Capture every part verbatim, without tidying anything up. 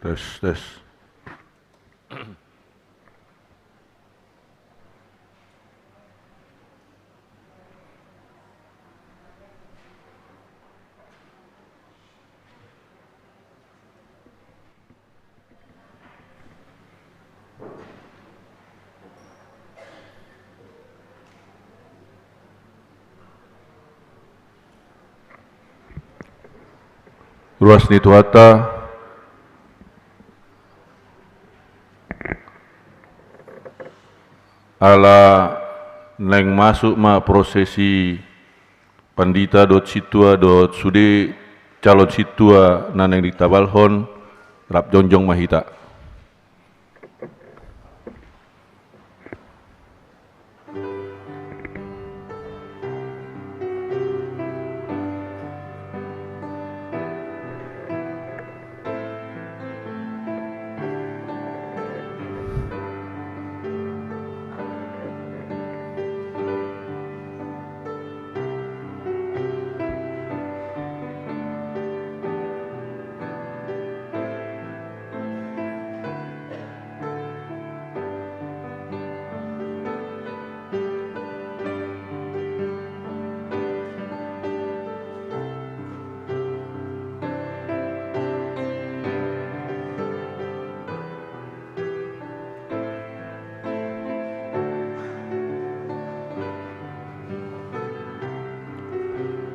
Tes, tes. Ruas ni Tuhanta. Ala naeng masuk ma prosesi pandita dohot sintua dohot sude calon sintua na naeng ditabalhon, rap jongjong ma hita.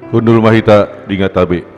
Hundul ma hita di ngatabe.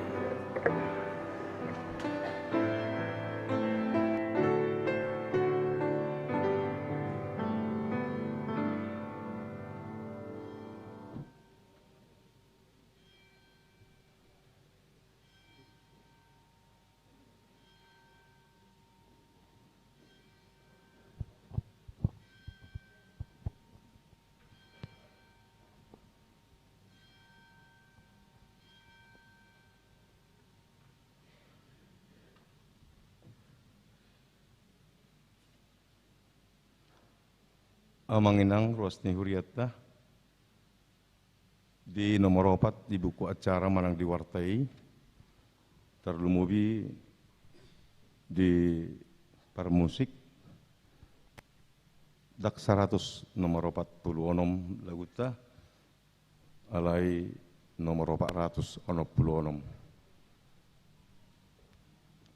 Amang inang ruas ni hurianta, di nomor opat di buku acara manang di warta i, tarlumobi di parmusik, ndang saratus nomor opat pulu onom laguta, alai nomor opat ratus onom pulu onom.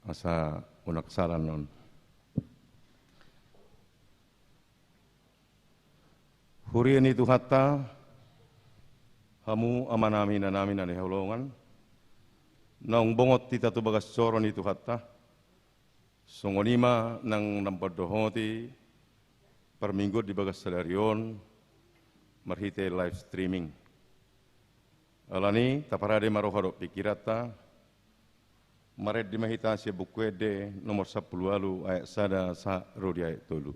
Asa unang sala on. Huria ni Tuhanta, hamu amanami inanami na hinaholongan, naung bongot hita tu bagas joro ni Tuhanta, songon i ma nang na mandohoti parmingguon di bagas sadari on marhite live streaming. Alani i taparade ma roha dohot pingkiranta, marende ma hita sian Buku Ende nomor sampulu ualu ayat sada sahat ro di ayat tolu.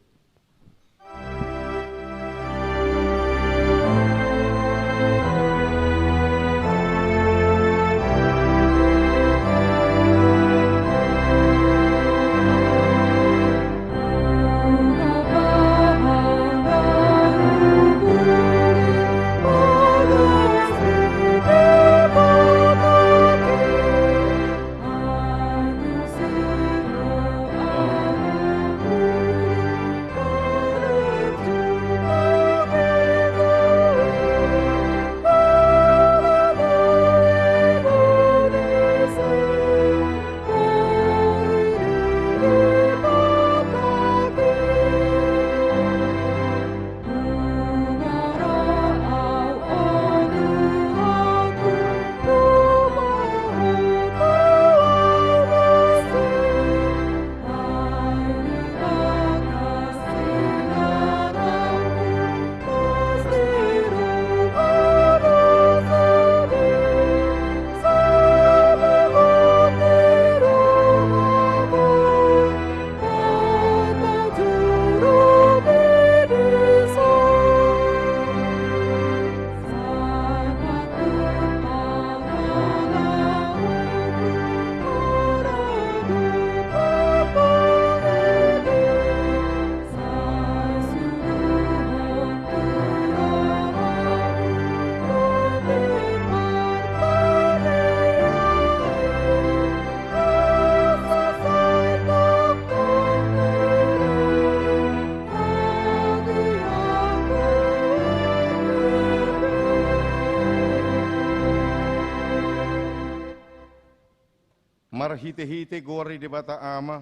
Marhite-hite goar ni Debata Ama,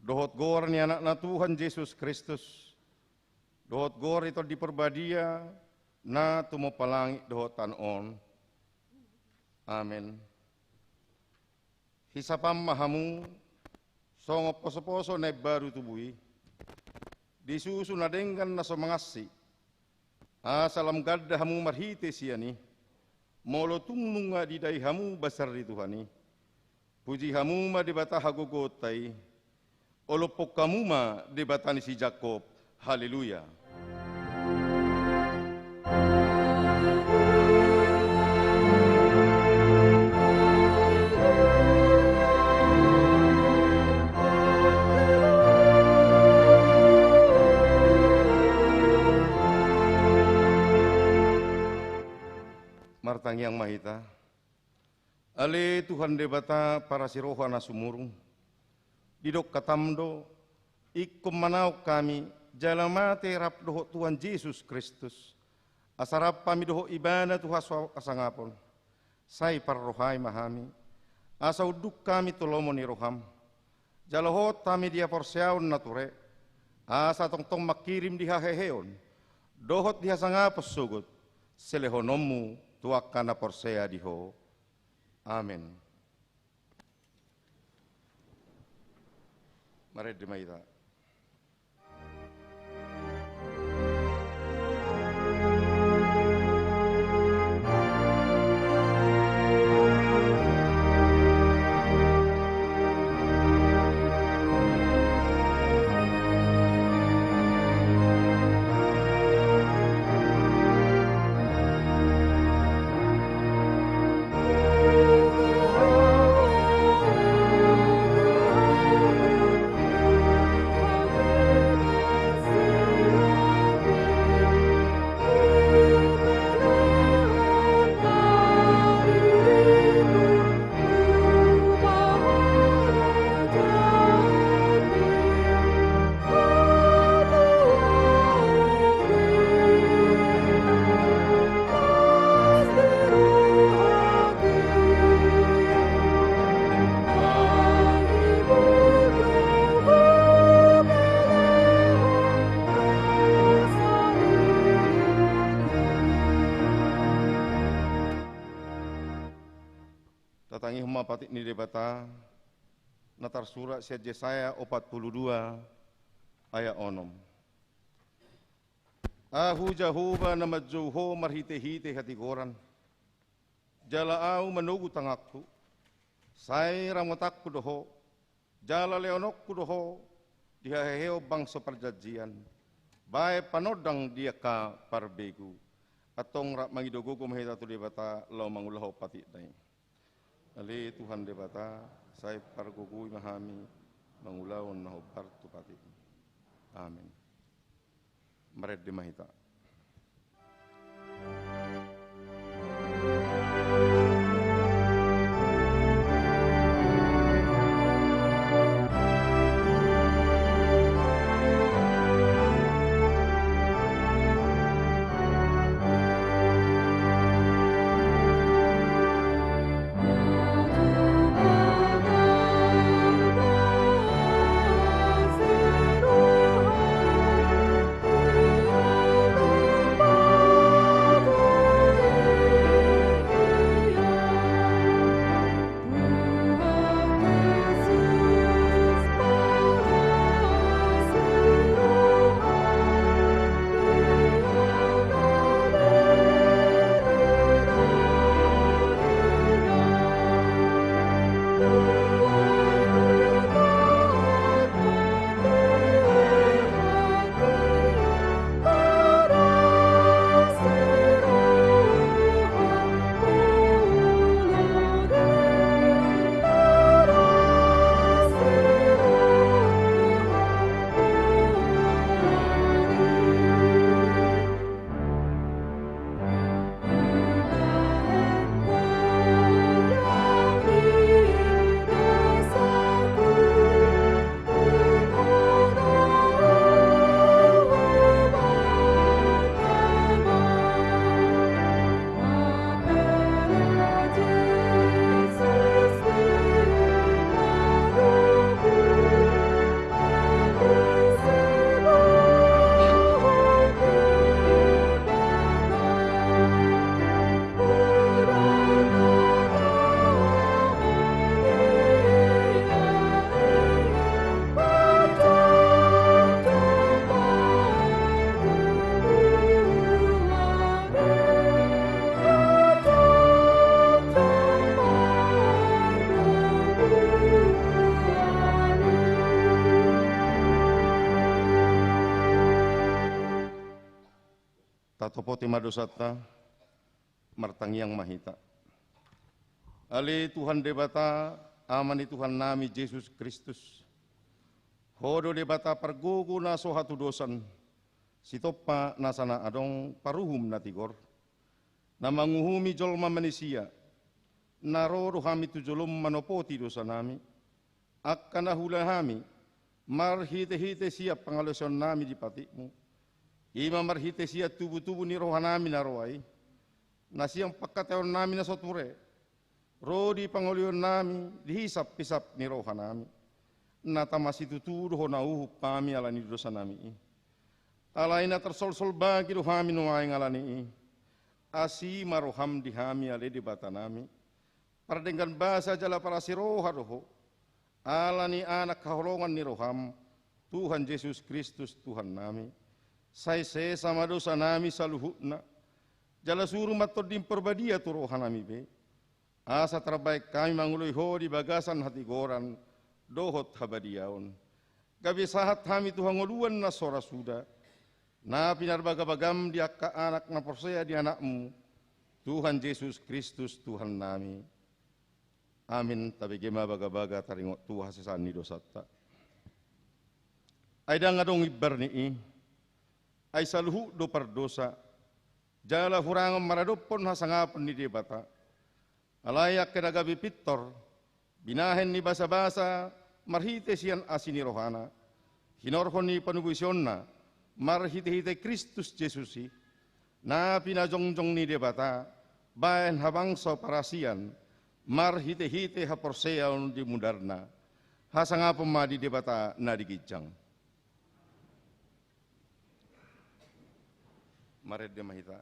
dohot goar ni Anakna Tuhan Jesus Kristus, dohot goar ni Tondi Parbadia, na tumompa langit dohot tano on. Amen. Hisapam ma hamu, songon poso-poso na imbaru tubu i, di susu na denggan na so mangansi, asa lam ganda hamu marhite sian i, molo tung nunga didai hamu basar ni Tuhan i. Puji hamu ma Debata hagogoonta i, olophon hamu ma Debata ni si Jakob. Haleluya. Martangiang ma hita. Ale Tuhan Debata parasi roha na sumurung, didok hatam do, ingkon manaon hami, jala mate rap dohot Tuhan Jesus Kristus, asa rap hami dohot Ibana tu hasangapon. Sai parrohai ma hami, asa unduk hami tu lomo ni roham. Jala hot hami di haporseaon na ture, asa tongtong mangkirim di haheheon dohot di hasangapon sogot, silehononmu tu angka na porsea di Ho. Amen. Marende ma hita. Tatangihon ma patik ni Debata, na tarsurat sian Jesaya opat pulu dua ayat onom. Ahu Jahowa na manjou ho marhite-hite hatigoran, jala Ahu manogu tanganku, sai ramotanku do ho, jala lehononku do ho di haheheon bangso parjanjian, bahen panondang di angka parbegu. Antong rap mangido gogo ma hita tu Debata laho mangulahon patikna i. Ale Tuhan Debata, sai pargogoi ma hami mangulahon na hombar tu patikmi. Amen. Marende ma hita. Tatopoti ma dosanta, martangiang ma hita. Ale Tuhan Debata, Ama ni Tuhannami Jesus Kristus, Ho do Debata pargogo na so hatudosan, sitompa nasa na adong paruhum na tigor, na manguhumi jolma manisia, na ro do hami tu jolom manopoti dosanami, angka na huula hami, marhitehite sian pangalaosionnami di patikmu, i ma marhite sian tubutubu ni rohanami na roa i, na sian pangkataionnami na so ture, ro di pangolionnami di hisaphisap ni rohanami, na tama situtu do Ho na uhum hami ala ni dosanami i. Alai na tarsolsol bagi do hami nuaeng ala ni i. Asi ma roham di hami ale Debatanami. Pardenggan basa jala parasi roha do Ho, ala ni Anak haholongan ni roham, Tuhan Jesus Kristus Tuhannami. Sai sesa ma dosanami saluhutna, jala suru ma Tondim Parbadia tu rohanami be, asa tarbaen hami mangoloi Ho di bagasan hatigoran dohot habadiaon, gabe sahat hami tu hangoluan na so ra suda, na pinarbagabagam di angka anak na porsea di Anakmu, Tuhan Jesus Kristus Tuhannami. Amin. Tabege ma bagabaga taringot tu hasesaan ni dosanta. Ai ndang adong imbar ni i, ai saluhut do pardosa, jala hurangon maradophon hasangapon ni Debata. Alai angka na gabe pintor, binahen ni basabasa marhite sian asi ni rohana, hinorhon ni panubosionna, marhitehite Kristus Jesus i, na pinajongjong ni Debata, baen habangso parasian, marhitehite haporseaon di mudarna. Hasangapon ma di Debata na di ginjang. Marende ma hita.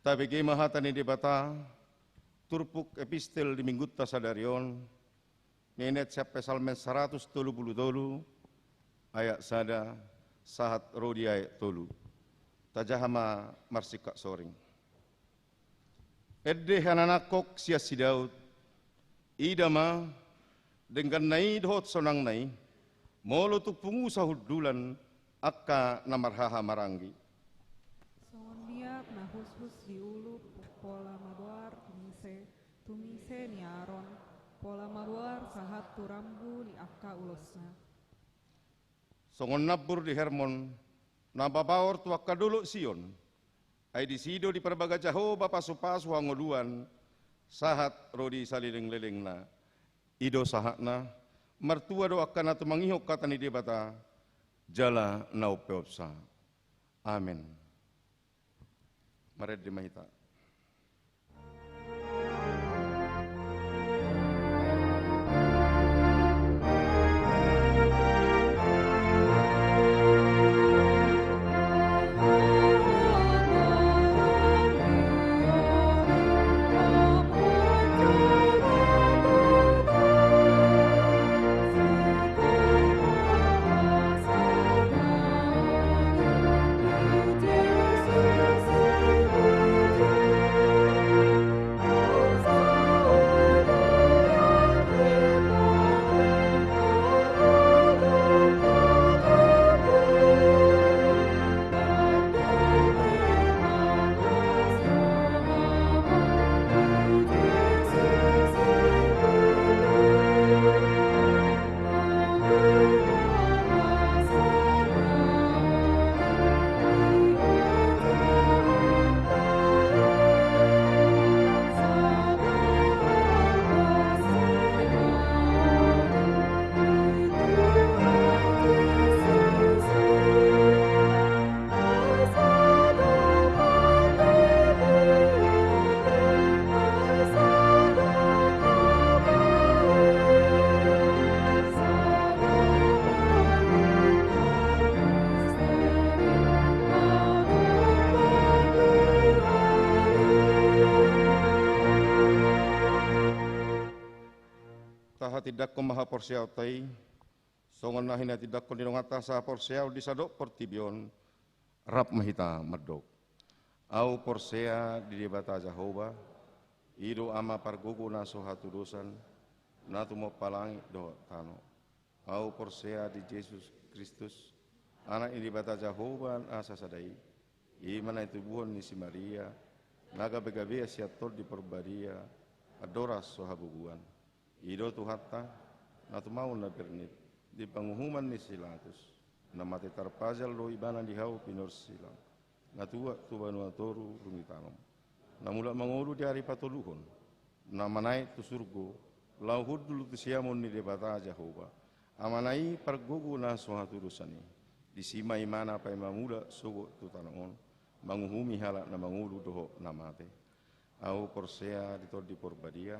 Tabege ma hata ni Debata, turpuk epistel di minggunta sadari on, ninna sian Psalmen saratus tolu pulu tolu, ayat sada, sahat ro di ayat tolu. Tajaha ma marsingkat soring. Ende hananangkok sian si Daud, ida ma, dengganna i dohot sonangna i, molo tung pungu sahundulan, angka na marhahamaranggi. Songon biak na hushus di ulu, pola maboar tumise, tumise ni Aron, pola maboar sahat tu rambu ni angka ulosna. Songon nambur di Hermon, na mapaor tu angka dolok Sion, ai disi do diparbaga Jahowa pasupasu hangoluan, sahat ro di salelenglelengna. I do sahatna, martua do angka na tumangihon hata ni Debata, jala na umpeopsa. Amen. Marende ma hita. Tindanghon ma haporseaonta i, songon na hinatindangkon ni donganta sahaporseaon di sadok portibi on. Rap ma hita mandok. Ahu porsea di Debata Jahowa, i do Ama pargogo na so hatudosan, na tumompa langit dohot tano. Ahu porsea di Jesus Kristus, Anak ni Debata Jahowa na sasada i, i ma na tinangion ni si Maria, na gabegabean sian Tondi Porbadia, andorang so habubuhan. I do Tuhanta, na tumaon na bernit, di panguhuman ni si Pilatus, na mate tarpajal do ibana di hau pinorsilang, na tuat tu banua toru dung ditanom. Na mulak mangolu di ari patoluhon, na manaek tu surgo, laho hundul tu siamun ni Debata Jahowa, Amana i pargogo na so hatudosan i. Disi ma ibana paima mulak sogot tu tano on, manguhumi halak na mangolu dohot na mate. Ahu porsea di Tondi Porbadia,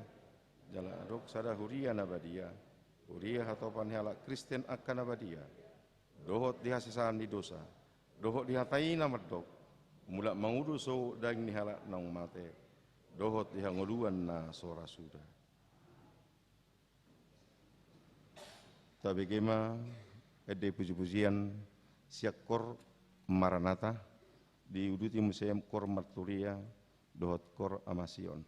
jala adong sada huria na badia, huria hatopan ni halak Kristen angka na badia, dohot di hasesaan ni dosa, dohot di hata i na mandok, mulak mangolu sogot daging ni halak naung mate, dohot di hangoluan na so ra suda. Tabege ma ende pujipujian sian kor Maranatha, diuduti muse kor Marturia dohot kor Ama Sion.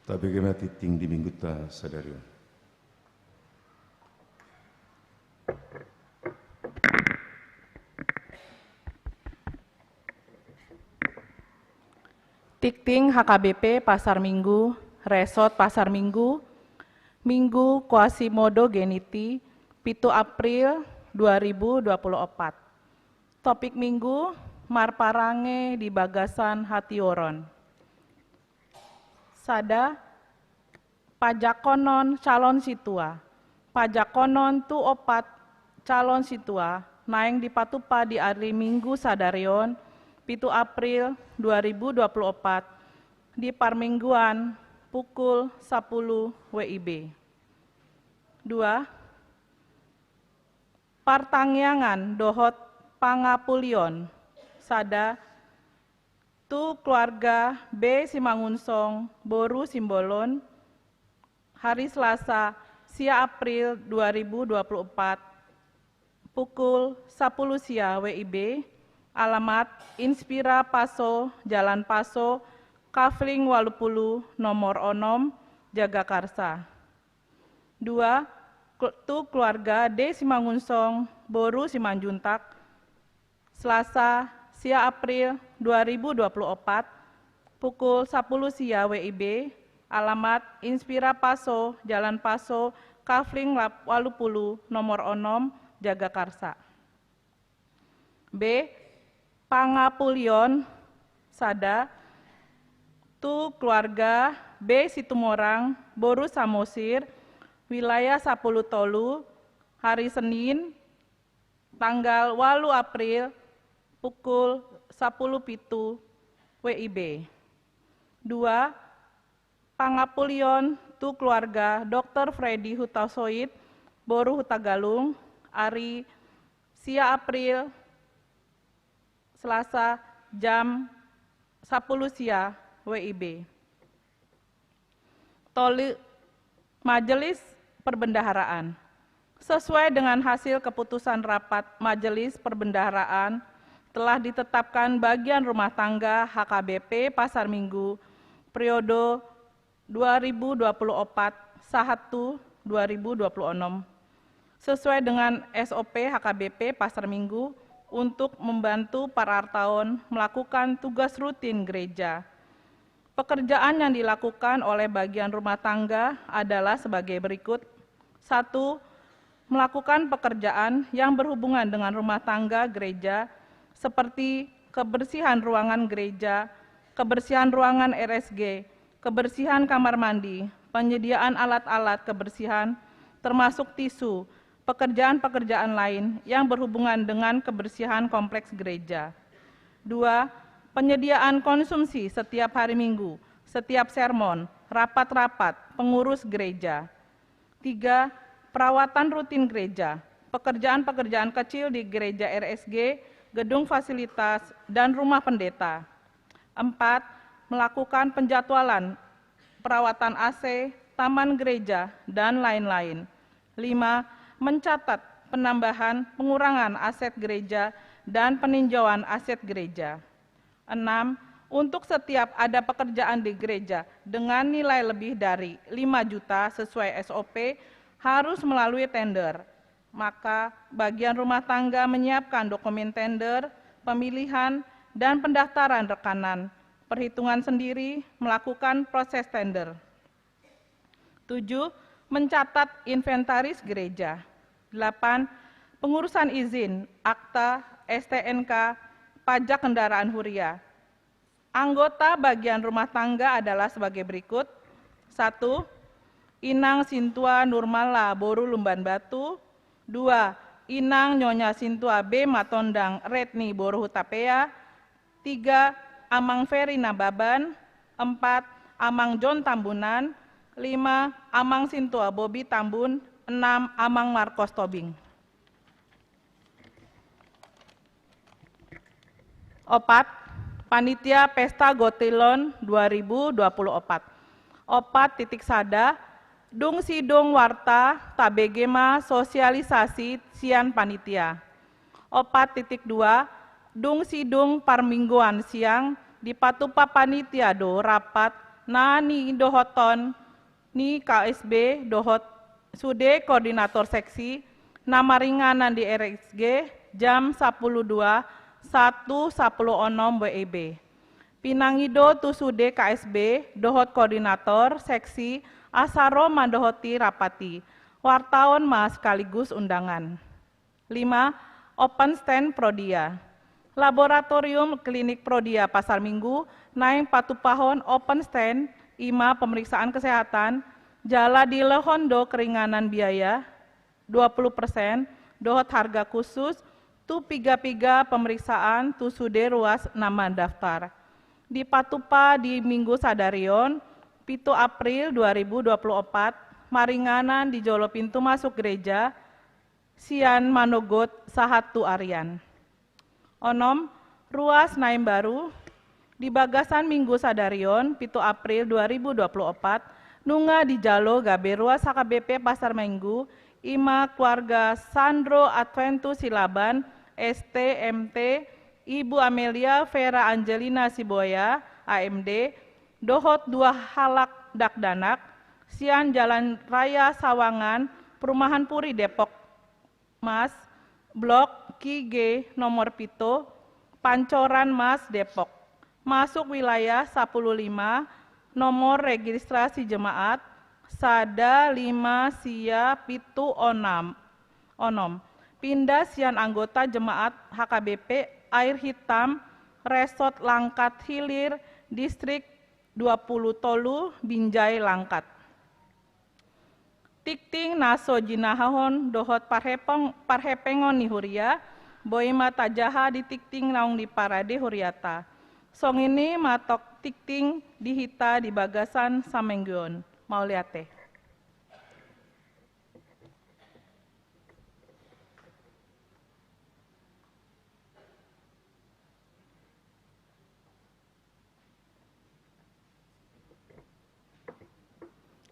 Tabege ma tingting di minggunta sadari on. Tingting H K B P Pasar Minggu, Resort Pasar Minggu, Minggu Quasimodogeniti, pitu April dua ribu dua puluh opat. Topik Minggu, marparange di bagasan hatiuron. Sada, pajakonon calon sintua. Pajakonon tu opat calon sintua naeng dipatupa di ari Minggu sadari on, pitu April dua ribu dua puluh opat, di parmingguan pukul sapuluh W I B. Dua, partangiangan dohot pangapulion. Sada, tu keluarga B Simangunsong, boru Simbolon, hari Selasa, sia April dua ribu dua puluh opat, pukul sapuluh sia W I B, alamat Inspira Paso, Jalan Paso, Kavling walu pulu, nomor onom, Jagakarsa. Dua, kel-, tu keluarga D Simangunsong, boru Simanjuntak, Selasa, sia April dua ribu dua puluh opat, pukul sapuluh sia W I B, alamat Inspira Paso, Jalan Paso, Kavling lap-, walu pulu, nomor onom, Jagakarsa. B, pangapulion. Sada, tu keluarga B Situmorang, boru Samosir, wilayah sapuluh tolu, hari Senin, tanggal walu April, pukul sapuluh pitu W I B. Dua, pangapulion tu keluarga Doktor Freddy Hutasoit, boru Hutagalung, ari sia April, Selasa, jam sapuluh sia W I B. Tolu, Majelis Perbendaharaan. Sesuai dengan hasil keputusan rapat Majelis Perbendaharaan, telah ditetapkan bagian rumah tangga H K B P Pasar Minggu periode dua ribu dua puluh opat sahat tu dua ribu dua puluh enam, sesuai dengan S O P H K B P Pasar Minggu untuk membantu parartaon melakukan tugas rutin gereja. Pekerjaan yang dilakukan oleh bagian rumah tangga adalah sebagai berikut. Satu, melakukan pekerjaan yang berhubungan dengan rumah tangga gereja, seperti kebersihan ruangan gereja, kebersihan ruangan R S G, kebersihan kamar mandi, penyediaan alat-alat kebersihan, termasuk tisu, pekerjaan-pekerjaan lain yang berhubungan dengan kebersihan kompleks gereja. Dua, penyediaan konsumsi setiap hari Minggu, setiap sermon, rapat-rapat, pengurus gereja. Tiga, perawatan rutin gereja, pekerjaan-pekerjaan kecil di gereja R S G, gedung fasilitas, dan rumah pendeta. Empat, melakukan penjadwalan perawatan A C, taman gereja, dan lain-lain. Lima, mencatat penambahan pengurangan aset gereja dan peninjauan aset gereja. Enam, untuk setiap ada pekerjaan di gereja dengan nilai lebih dari lima juta sesuai S O P harus melalui tender. Maka, bagian rumah tangga menyiapkan dokumen tender, pemilihan, dan pendaftaran rekanan. Perhitungan sendiri melakukan proses tender. Tujuh, mencatat inventaris gereja. Delapan, pengurusan izin, akta, S T N K, pajak kendaraan huria. Anggota bagian rumah tangga adalah sebagai berikut. Satu, Inang Sintua Nurmala, boru Lumban Batu. Dua, Inang Nyonya Sintua B Matondang Retni, boru Hutapea. Tiga, Amang Ferry Nababan. Empat, Amang John Tambunan. Lima, Amang Sintua Bobi Tambun. Enam, Amang Marcos Tobing. Opat, panitia Pesta Gotilon dua ribu dua puluh opat. Opat titik sada, dung sidung warta tabege ma sosialisasi sian panitia. Opat titik dua, dung sidung parmingguan siang dipatupa panitia do rapat na nidohonon ni K S B dohot sude koordinator seksi na maringanan di R S G jam sapuluh dua sahat tu sapuluh onom W I B. Pinangido tu sude K S B dohot koordinator seksi asa ro mandohoti rapat i, wartaon ma sekaligus undangan. Lima, open stand Prodia. Laboratorium Klinik Prodia Pasar Minggu naeng patupahon open stand, i ma pemeriksaan kesehatan, jala dilehon do keringanan biaya dua puluh persen dohot harga khusus tu piga-piga pemeriksaan tu sude ruas na mandaftar. Dipatupa di Minggu sadari on, pitu April dua ribu dua puluh opat, maringanan di jolo pintu masuk gereja, sian manogot sahat tu arian. Onom, ruas na imbaru. Di bagasan Minggu sadari on, pitu April dua ribu dua puluh opat, nunga dijalo gabe ruas H K B P Pasar Minggu, i ma keluarga Sandro Adventus Silaban, S T, M T, Ibu Amelia Vera Angelina Sibuaya, A M D, dohot dua halak dakdanak, sian Jalan Raya Sawangan, Perumahan Puri, Depok, Mas, Blok Q G nomor pitu, Pancoran Mas, Depok. Masuk wilayah sapuluh lima, nomor registrasi jemaat sada lima sia pitu onom. Onom. Pinda sian anggota jemaat H K B P Air Hitam, Resort Langkat Hilir, Distrik dua puluh tolu, Binjai, Langkat. Tingting na so jinahahon dohot parhepeng-, parhepengon ni huria, boi ma tajaha di tingting naung diparade huriata. Songon i ma tok tingting di hita di bagasan saminggu on. Mauliate.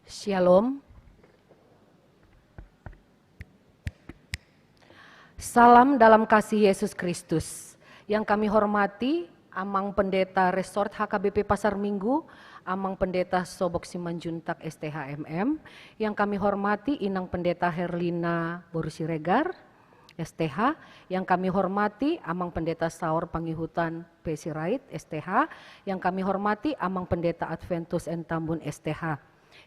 Syalom. Salam dalam kasih Yesus Kristus. Yang kami hormati Amang Pendeta Resort H K B P Pasar Minggu, Amang Pendeta Sobok Simanjuntak, S T H, M M. Yang kami hormati Inang Pendeta Herlina Boru Siregar, S T H, yang kami hormati Amang Pendeta Saur Pangihutan P. Sirait, S T H, yang kami hormati Amang Pendeta Adventus N. Tambun, S T H,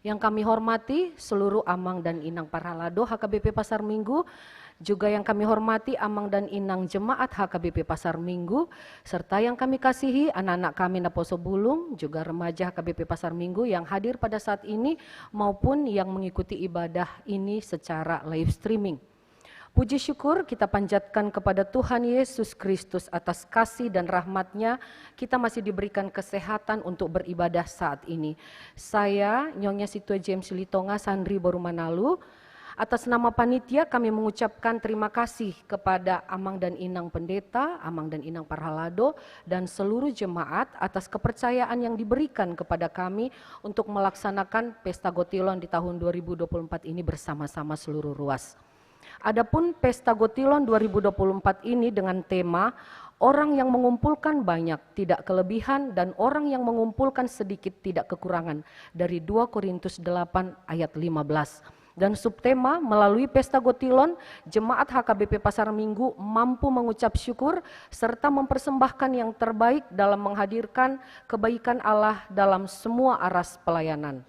yang kami hormati seluruh Amang dan Inang parhalado H K B P Pasar Minggu, juga yang kami hormati Amang dan Inang jemaat H K B P Pasar Minggu, serta yang kami kasihi anak-anak kami naposo bulung, juga remaja H K B P Pasar Minggu yang hadir pada saat ini maupun yang mengikuti ibadah ini secara live streaming. Puji syukur kita panjatkan kepada Tuhan Yesus Kristus atas kasih dan rahmat-Nya, kita masih diberikan kesehatan untuk beribadah saat ini. Saya, Nyonya Situa James Litonga Sandri Boru Manalu, atas nama panitia kami mengucapkan terima kasih kepada Amang dan Inang Pendeta, Amang dan Inang Parhalado, dan seluruh jemaat atas kepercayaan yang diberikan kepada kami untuk melaksanakan Pesta Gotilon di tahun dua ribu dua puluh empat ini bersama-sama seluruh ruas. Adapun Pesta Gotilon dua ribu dua puluh empat ini dengan tema "Orang yang mengumpulkan banyak tidak kelebihan, dan orang yang mengumpulkan sedikit tidak kekurangan", dari dua Korintus delapan ayat lima belas. Dan subtema, melalui Pesta Gotilon, jemaat H K B P Pasar Minggu mampu mengucap syukur serta mempersembahkan yang terbaik dalam menghadirkan kebaikan Allah dalam semua aras pelayanan.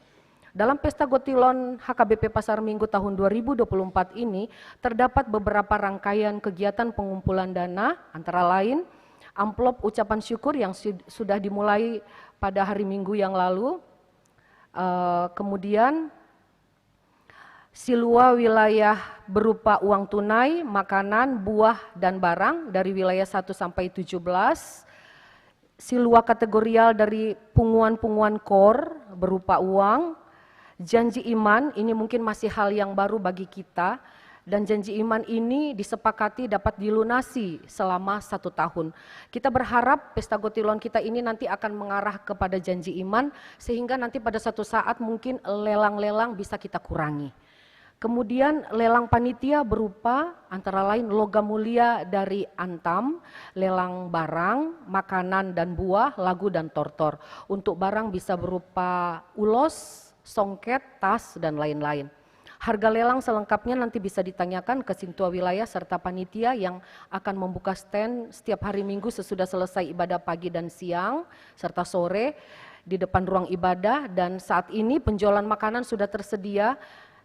Dalam Pesta Gotilon H K B P Pasar Minggu tahun dua ribu dua puluh empat ini, terdapat beberapa rangkaian kegiatan pengumpulan dana, antara lain amplop ucapan syukur yang sud-, sudah dimulai pada hari Minggu yang lalu, eh, kemudian silua wilayah berupa uang tunai, makanan, buah, dan barang dari wilayah satu sampai tujuh belas, silua kategorial dari punguan-punguan kor berupa uang, janji iman, ini mungkin masih hal yang baru bagi kita, dan janji iman ini disepakati dapat dilunasi selama satu tahun. Kita berharap Pesta Gotilon kita ini nanti akan mengarah kepada janji iman, sehingga nanti pada satu saat mungkin lelang-lelang bisa kita kurangi. Kemudian lelang panitia berupa antara lain logam mulia dari Antam, lelang barang, makanan dan buah, lagu dan tortor. Untuk barang bisa berupa ulos, songket, tas, dan lain-lain. Harga lelang selengkapnya nanti bisa ditanyakan ke sintua wilayah serta panitia yang akan membuka stand setiap hari Minggu sesudah selesai ibadah pagi dan siang serta sore di depan ruang ibadah, dan saat ini penjualan makanan sudah tersedia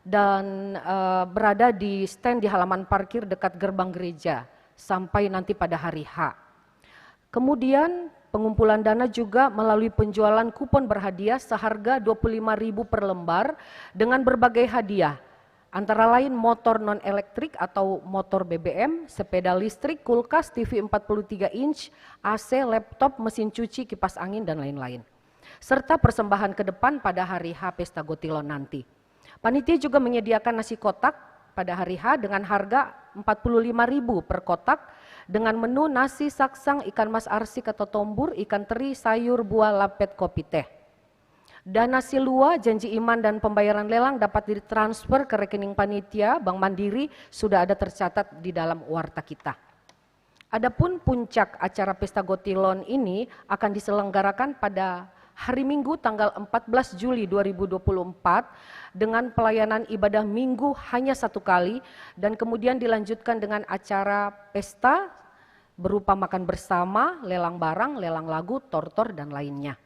dan, eh, berada di stand di halaman parkir dekat gerbang gereja sampai nanti pada hari H. Kemudian, pengumpulan dana juga melalui penjualan kupon berhadiah seharga dua puluh lima ribu per lembar dengan berbagai hadiah, antara lain motor non-elektrik atau motor B B M, sepeda listrik, kulkas, T V empat puluh tiga inch, A C, laptop, mesin cuci, kipas angin, dan lain-lain. Serta persembahan ke depan pada hari H Pesta Gotilon nanti. Panitia juga menyediakan nasi kotak pada hari H dengan harga empat puluh lima ribu per kotak, dengan menu nasi, saksang, ikan mas arsik atau tombur, ikan teri, sayur, buah, lapet, kopi, teh. Dana silua, janji iman, dan pembayaran lelang dapat ditransfer ke rekening panitia Bank Mandiri, sudah ada tercatat di dalam warta kita. Adapun puncak acara Pesta Gotilon ini akan diselenggarakan pada hari Minggu tanggal empat belas Juli dua ribu dua puluh empat dengan pelayanan ibadah Minggu hanya satu kali dan kemudian dilanjutkan dengan acara pesta berupa makan bersama, lelang barang, lelang lagu, tortor, dan lainnya.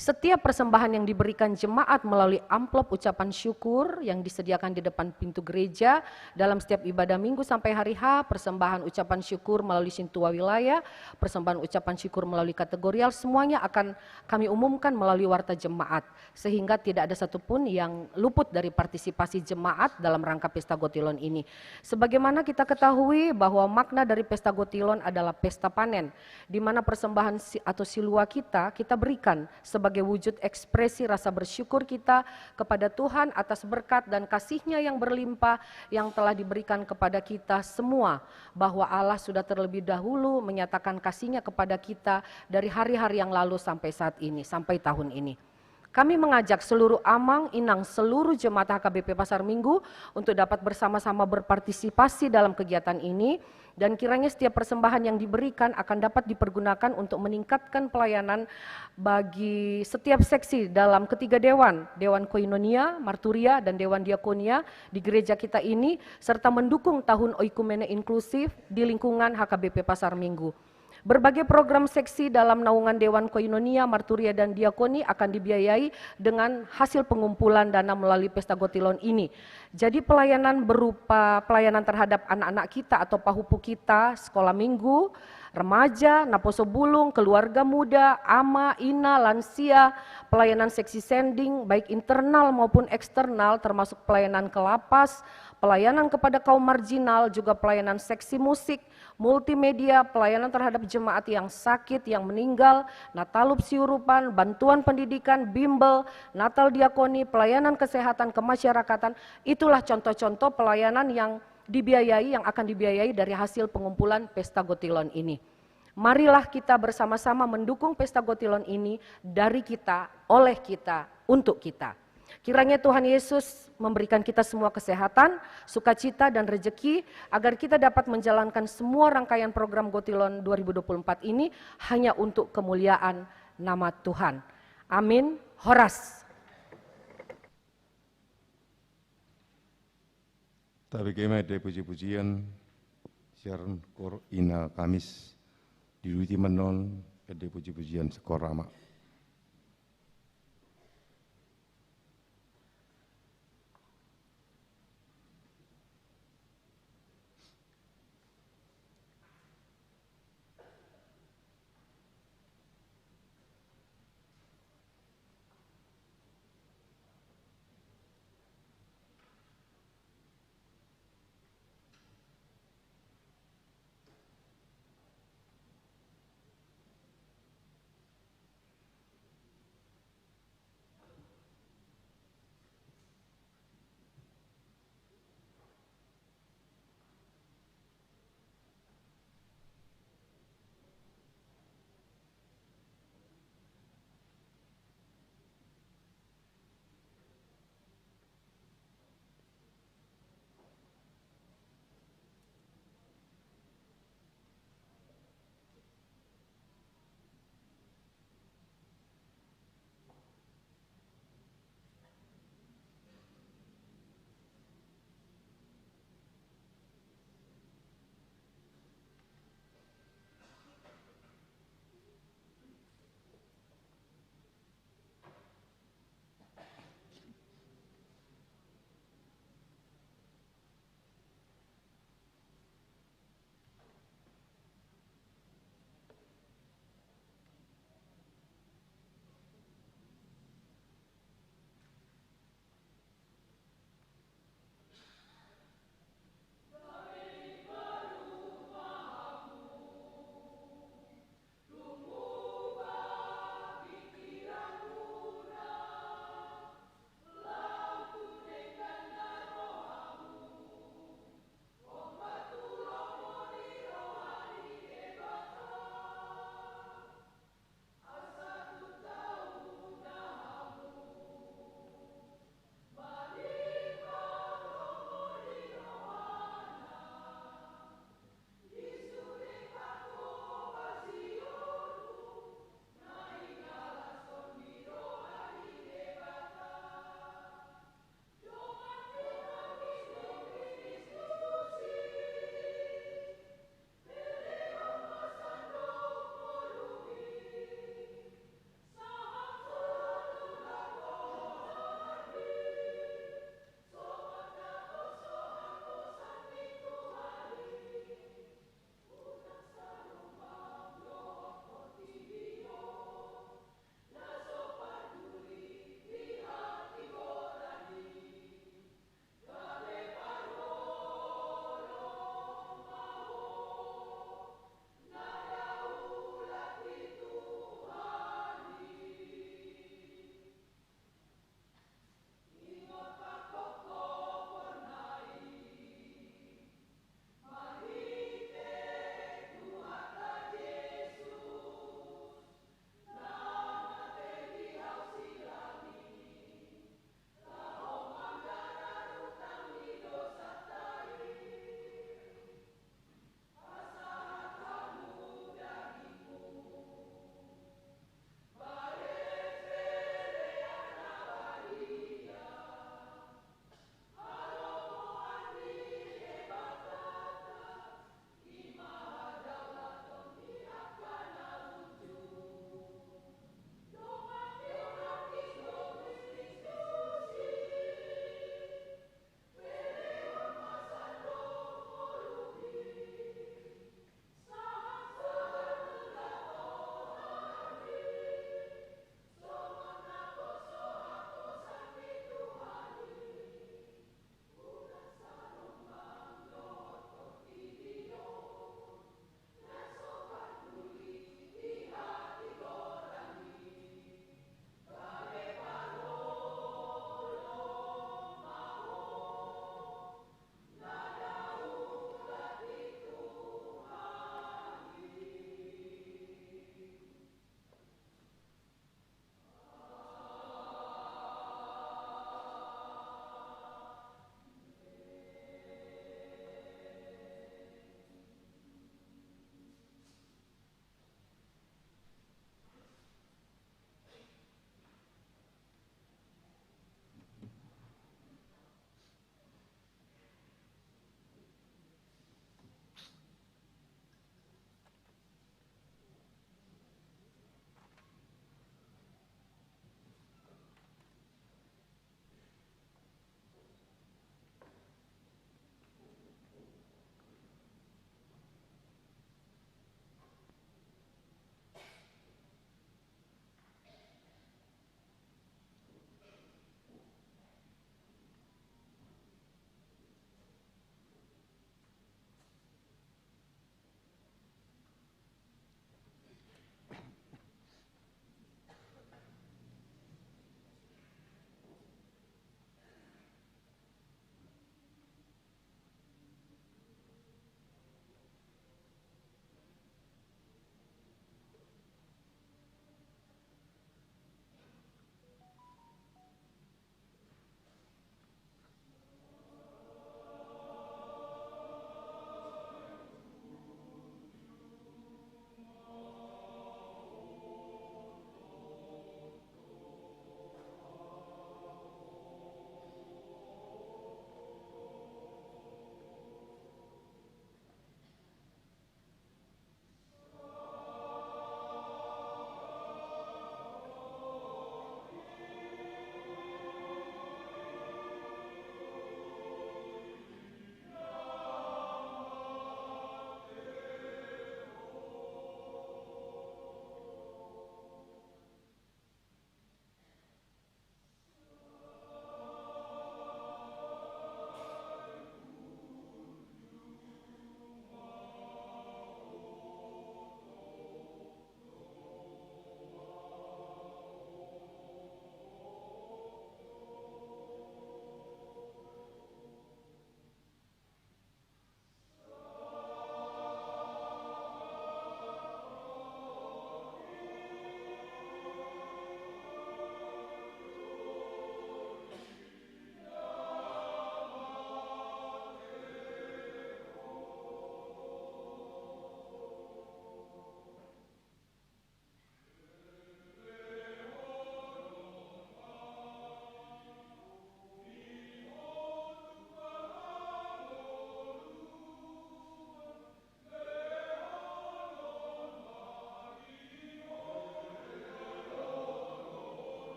Setiap persembahan yang diberikan jemaat melalui amplop ucapan syukur yang disediakan di depan pintu gereja dalam setiap ibadah Minggu sampai hari H, persembahan ucapan syukur melalui sintua wilayah, persembahan ucapan syukur melalui kategorial, semuanya akan kami umumkan melalui warta jemaat, sehingga tidak ada satupun yang luput dari partisipasi jemaat dalam rangka Pesta Gotilon ini. Sebagaimana kita ketahui bahwa makna dari Pesta Gotilon adalah pesta panen, di mana persembahan si-, atau silua kita, kita berikan sebagai wujud ekspresi rasa bersyukur kita kepada Tuhan atas berkat dan kasih-Nya yang berlimpah yang telah diberikan kepada kita semua, bahwa Allah sudah terlebih dahulu menyatakan kasih-Nya kepada kita dari hari-hari yang lalu sampai saat ini, sampai tahun ini. Kami mengajak seluruh amang, inang, seluruh jemaat H K B P Pasar Minggu untuk dapat bersama-sama berpartisipasi dalam kegiatan ini, dan kiranya setiap persembahan yang diberikan akan dapat dipergunakan untuk meningkatkan pelayanan bagi setiap seksi dalam ketiga dewan, Dewan Koinonia, Marturia, dan Dewan Diakonia di gereja kita ini, serta mendukung tahun oikumene inklusif di lingkungan H K B P Pasar Minggu. Berbagai program seksi dalam naungan Dewan Koinonia, Marturia, dan Diakoni akan dibiayai dengan hasil pengumpulan dana melalui Pesta Gotilon ini. Jadi, pelayanan berupa pelayanan terhadap anak-anak kita atau pahupu kita, sekolah minggu, remaja, naposo bulung, keluarga muda, ama, ina, lansia, pelayanan seksi sending, baik internal maupun eksternal, termasuk pelayanan ke lapas, pelayanan kepada kaum marginal, juga pelayanan seksi musik, multimedia, pelayanan terhadap jemaat yang sakit, yang meninggal, Natalup Siurupan, bantuan pendidikan, bimbel, Natal Diakoni, pelayanan kesehatan kemasyarakatan, itulah contoh-contoh pelayanan yang dibiayai, yang akan dibiayai dari hasil pengumpulan Pesta Gotilon ini. Marilah kita bersama-sama mendukung Pesta Gotilon ini dari kita, oleh kita, untuk kita. Kiranya Tuhan Yesus memberikan kita semua kesehatan, sukacita, dan rejeki, agar kita dapat menjalankan semua rangkaian program Gotilon dua ribu dua puluh empat ini hanya untuk kemuliaan nama Tuhan. Amin. Horas. Tabege ma ende puji-pujian sian Koor Ina Kamis, diuduti ma annon ende puji-pujian sian Koor Ama.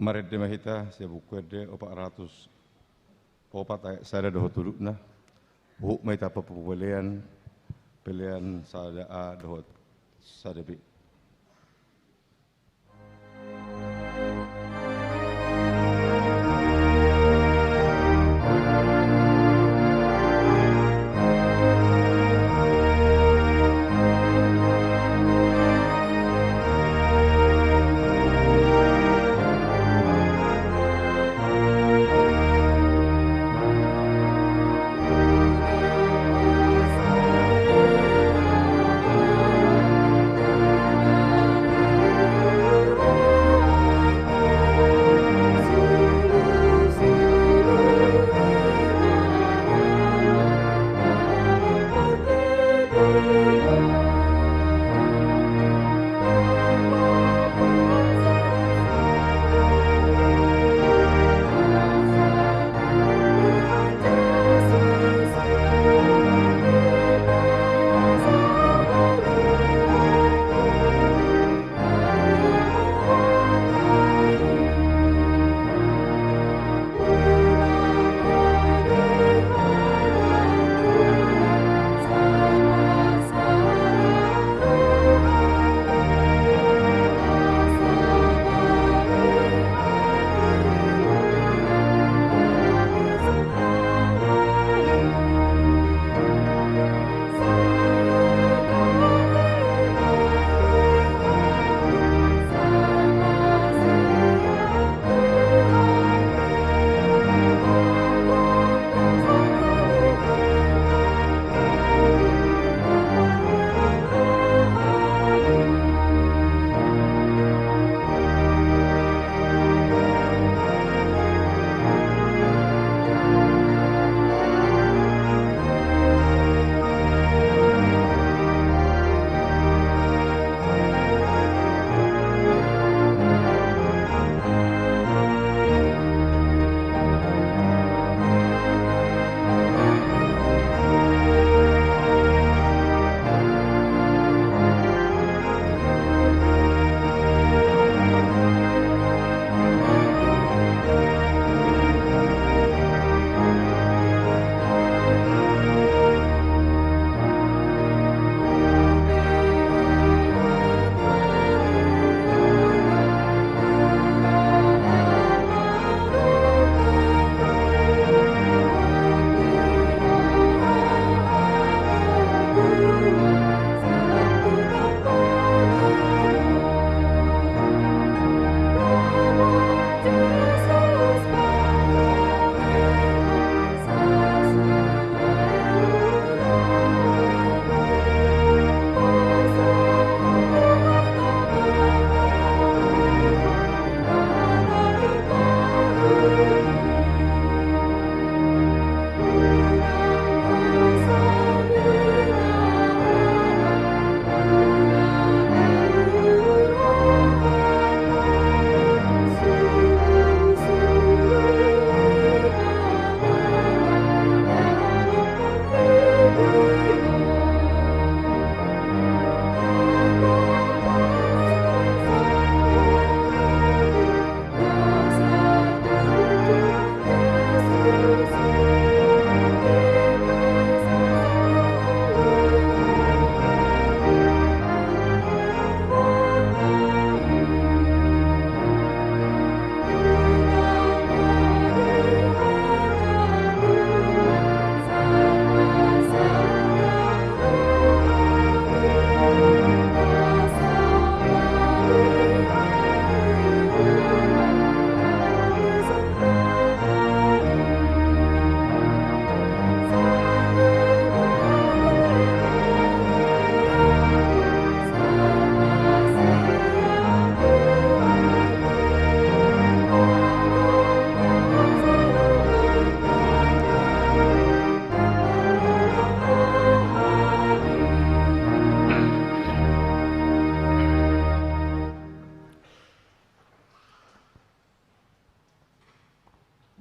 Marende ma hita sian Buku Ende opat ratus opat ayat sada dohot toluna. Huhut ma hita papu pelean, pelean sada A dohot sada B.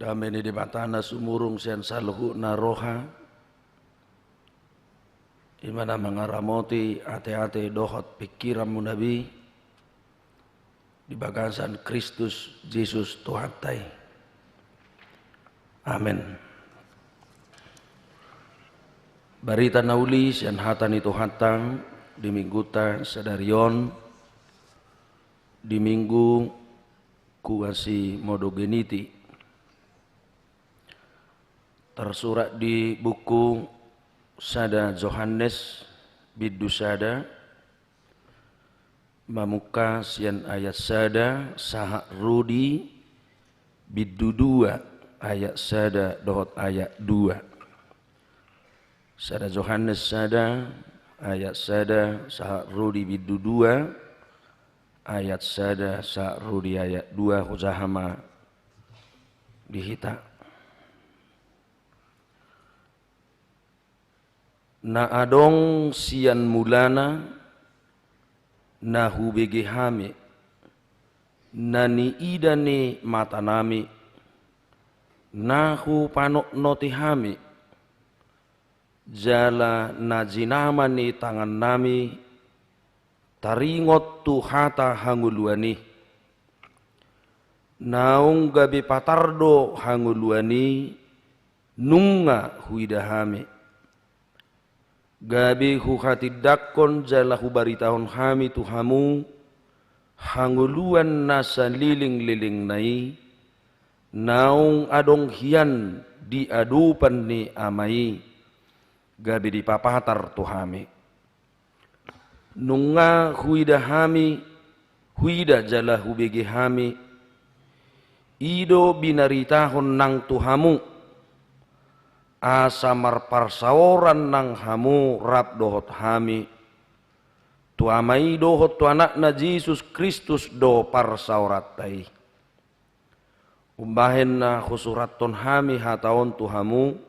Dame ni Debata na sumurung sian saluhutna roha, i ma na mangaramoti ateate dohot pingkiranmuna be, di bagasan Kristus Jesus Tuhanta i. Amen. Barita na uli sian hata ni Tuhanta di mingguta sadari on, di minggu Quasimodogeniti. Tarsurat di buku sada Johannes bindu sada, mamungka sian ayat sada sahat ro di bindu dua, ayat sada dohot ayat dua. Sada Johannes sada, ayat sada sahat ro di bindu dua, ayat sada sahat ro di ayat dua, hujaha ma di hita. Na adong sian mulana na hubege hami, na niida ni matanami, na hupanotnoti hami, jala na jinama ni tangannami taringot tu hata hangoluan i. Naung gabe patar do hangoluan i, nunga huida hami. Gabe huhatindangkon jala hubaritahon hami tu hamu hangoluan na salelenglelengna i, naung adong hian di adopan ni Ama i, gabe dipapatar tu hami. Nunga huida hami, huida jala hubege hami, i do binaritahon nang tu hamu, asa marparsaoran nang hamu rap dohot hami. Tu Ama i dohot tu Anakna Jesus Kristus do parsaoranta i. Umbahen na husurathon hami hata on tu hamu,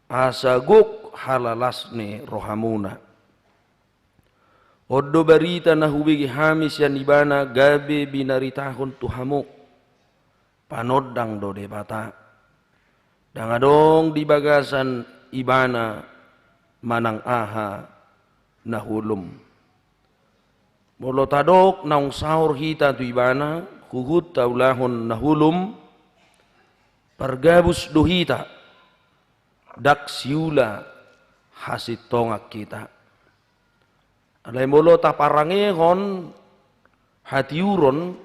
asa gok halalas ni rohamuna. On do barita na hubege hami sian Ibana gabe binaritahon tu hamu. Panondang do Debata. Ndang adong di bagasan Ibana manang aha na holom. Molo tadok naung saor hita tu Ibana, huhut taulahon na holom, pargabus do hita, ndang siula hasintongan hita. Alai molo taparangehon hatiuron,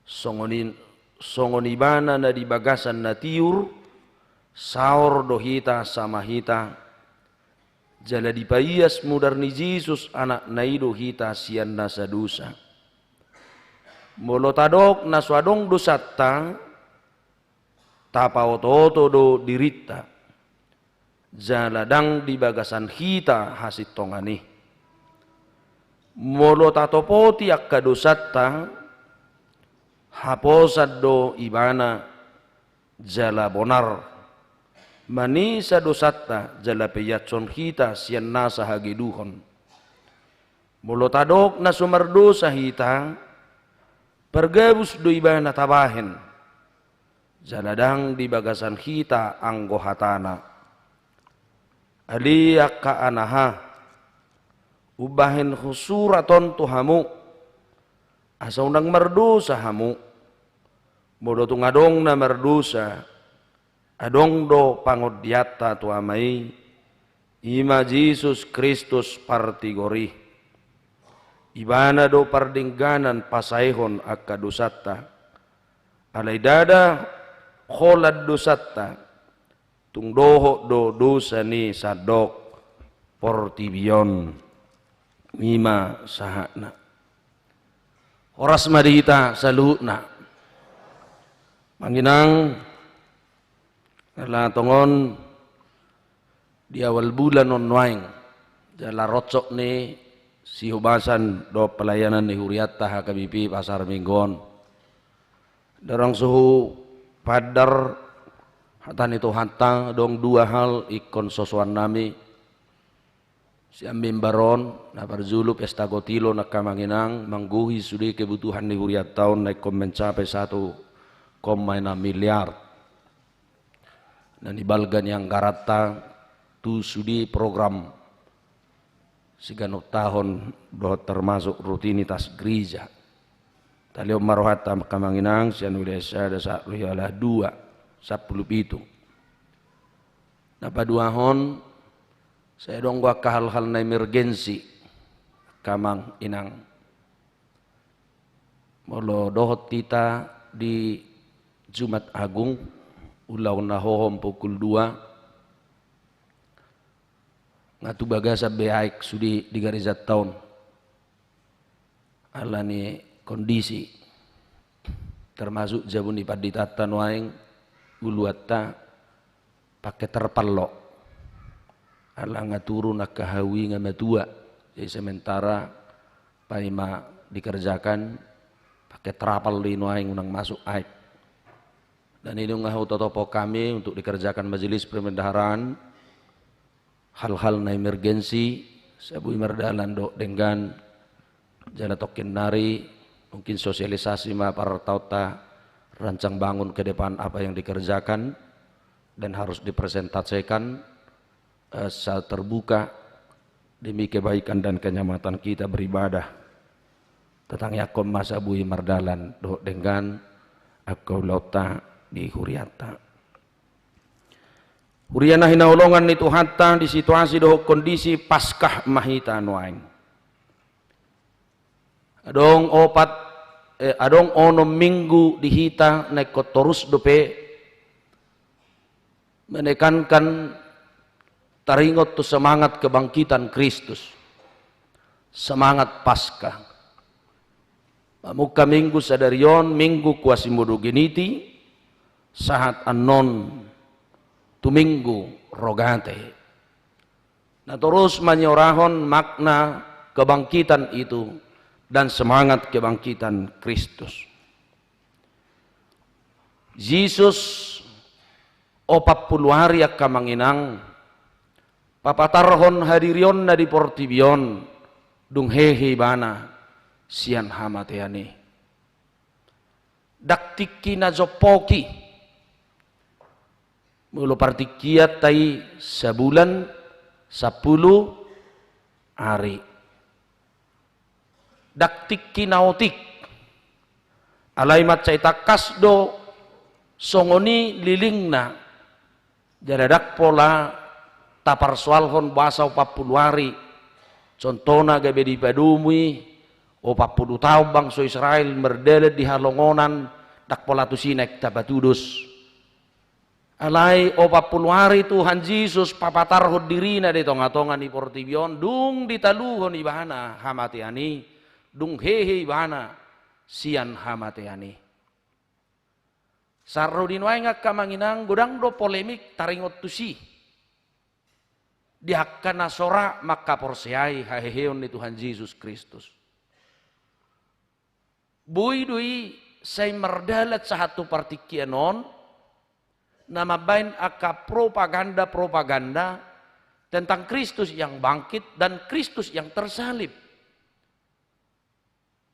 songon i, songon Ibana na di bagasan na tiur, saor do hita sama hita, jala dipaias mudar ni Jesus Anakna i do hita sian nasa dosa. Molo tadok na so adong dosanta, tapaotooto do dirinta, jala ndang di bagasan hita hasintongan i. Molo tatopoti angka dosanta, haposan do Ibana jala bonar, manesa dosanta jala paiashon hita sian nasa hageduhon. Molo tadok na so mardosa hita, pargabus do Ibana tabahen, jala ndang di bagasan hita anggo hatana. Ale angka anaha, umbahen husurat on tu hamu, asa unang mardosa hamu. Molo tung adong na mardosa, adong do pangondianta tu Ama i, i ma Jesus Kristus partigor i. Ibana do pardengganan pasaehon angka dosanta. Alai ndada holan dosanta, tung dohot do dosa ni sandok portibi on. I ma sahatna. Horas ma di hita saluhutna. Amang inang, ala tongon di awal bulan on nuaeng, jala roncok ni sihobasan dohot pelayanan ni hurianta H K B P Pasar Minggu on. Ndang suhu pandar hata ni Tuhanta, adong dua hal ingkon sosoan nami. Sian mimbar on, na parjolo pesta gotilo nangkin amang inang, manggohi sude kebutuhan ni hurianta on na ingkon mencapai satu koma enam miliar. Na nibalga ni anggaranta tu sude program siganup taon dohot termasuk rutinitas gereja. Talehon ma rohanta angka amang inang sian Ulaon sada sahat ro Ulaon dua sampulu pitu. Na paduahon, sai adong do angka hal-hal na emergensi, angka amang inang. Molo dohot hita di Jumat Agung, ulaon na hohom pukul dua, nga tu bagasan be aek sude di garejanta on. Alani kondisi, termasuk jabu ni panditanta nuaeng, uluanta pake terpal do. Ala nga turun angka hau i nga matua. Jadi sementara paima dikerjakan pake terpal do i nuaeng unang masuk aek. Dan i do nga hutotopon hami untuk dikerjakan Majelis Perbendaharaan, hal-hal na emergensi, sabui mardalan dohot denggan, jala tongkin nari, mungkin sosialisasi ma partaonta, rancang bangun ke depan apa yang dikerjakan dan harus dipresentasikan, eh, secara terbuka demi kebaikan dan kenyamanan kita beribadah. Tatangiangkon ma sabui mardalan dohot denggan angka ulaonta di hurianta. Huria na hinaholongan ni Tuhanta, di situasi dohot kondisi Paskah ma hita nuaeng. Adong opat, eh, adong onom minggu di hita na ingkon torus dope menekankan taringot tu semangat kebangkitan Kristus, semangat Paskah. Mamungka minggu sadari on, minggu Quasimodogeniti, sahat annon tu minggu Rogate. Na torus manyorahon makna kebangkitan itu dan semangat kebangkitan Kristus. Jesus opat pulu ari angka amang inang, papatarhon hadirionna di portibi on, dung hehe ibana sian hamatean i. Ndang tingki na jompok i. Molo partingkianta i sabulan sampulu ari. Ndang tingki na otik. Alai mansai tangkas do songon i lilingna. Jala ndang pola taparsoalhon boasa opat pulu ari. Contohna gabe dipadomu i, opat pulu taon bangso Israel mardalan di halongonan, ndang pola tusi naeng tapatudos. Alai opat pulu ari Tuhan Jesus papatarhon dirina di tonga-tonga ni portibi on, dung ditaluhon ibana hamatean i, dung hehe ibana sian hamatean i. Sahat ro di nuaeng angka amang inang, godang do polemik taringot tusi di angka na so ra mangkaporseai haheheon ni Tuhan Jesus Kristus. Boi do i sai mardalan sahat tu partingkian on, na mambaen angka propaganda-propaganda tentang Kristus yang bangkit dan Kristus yang tersalib.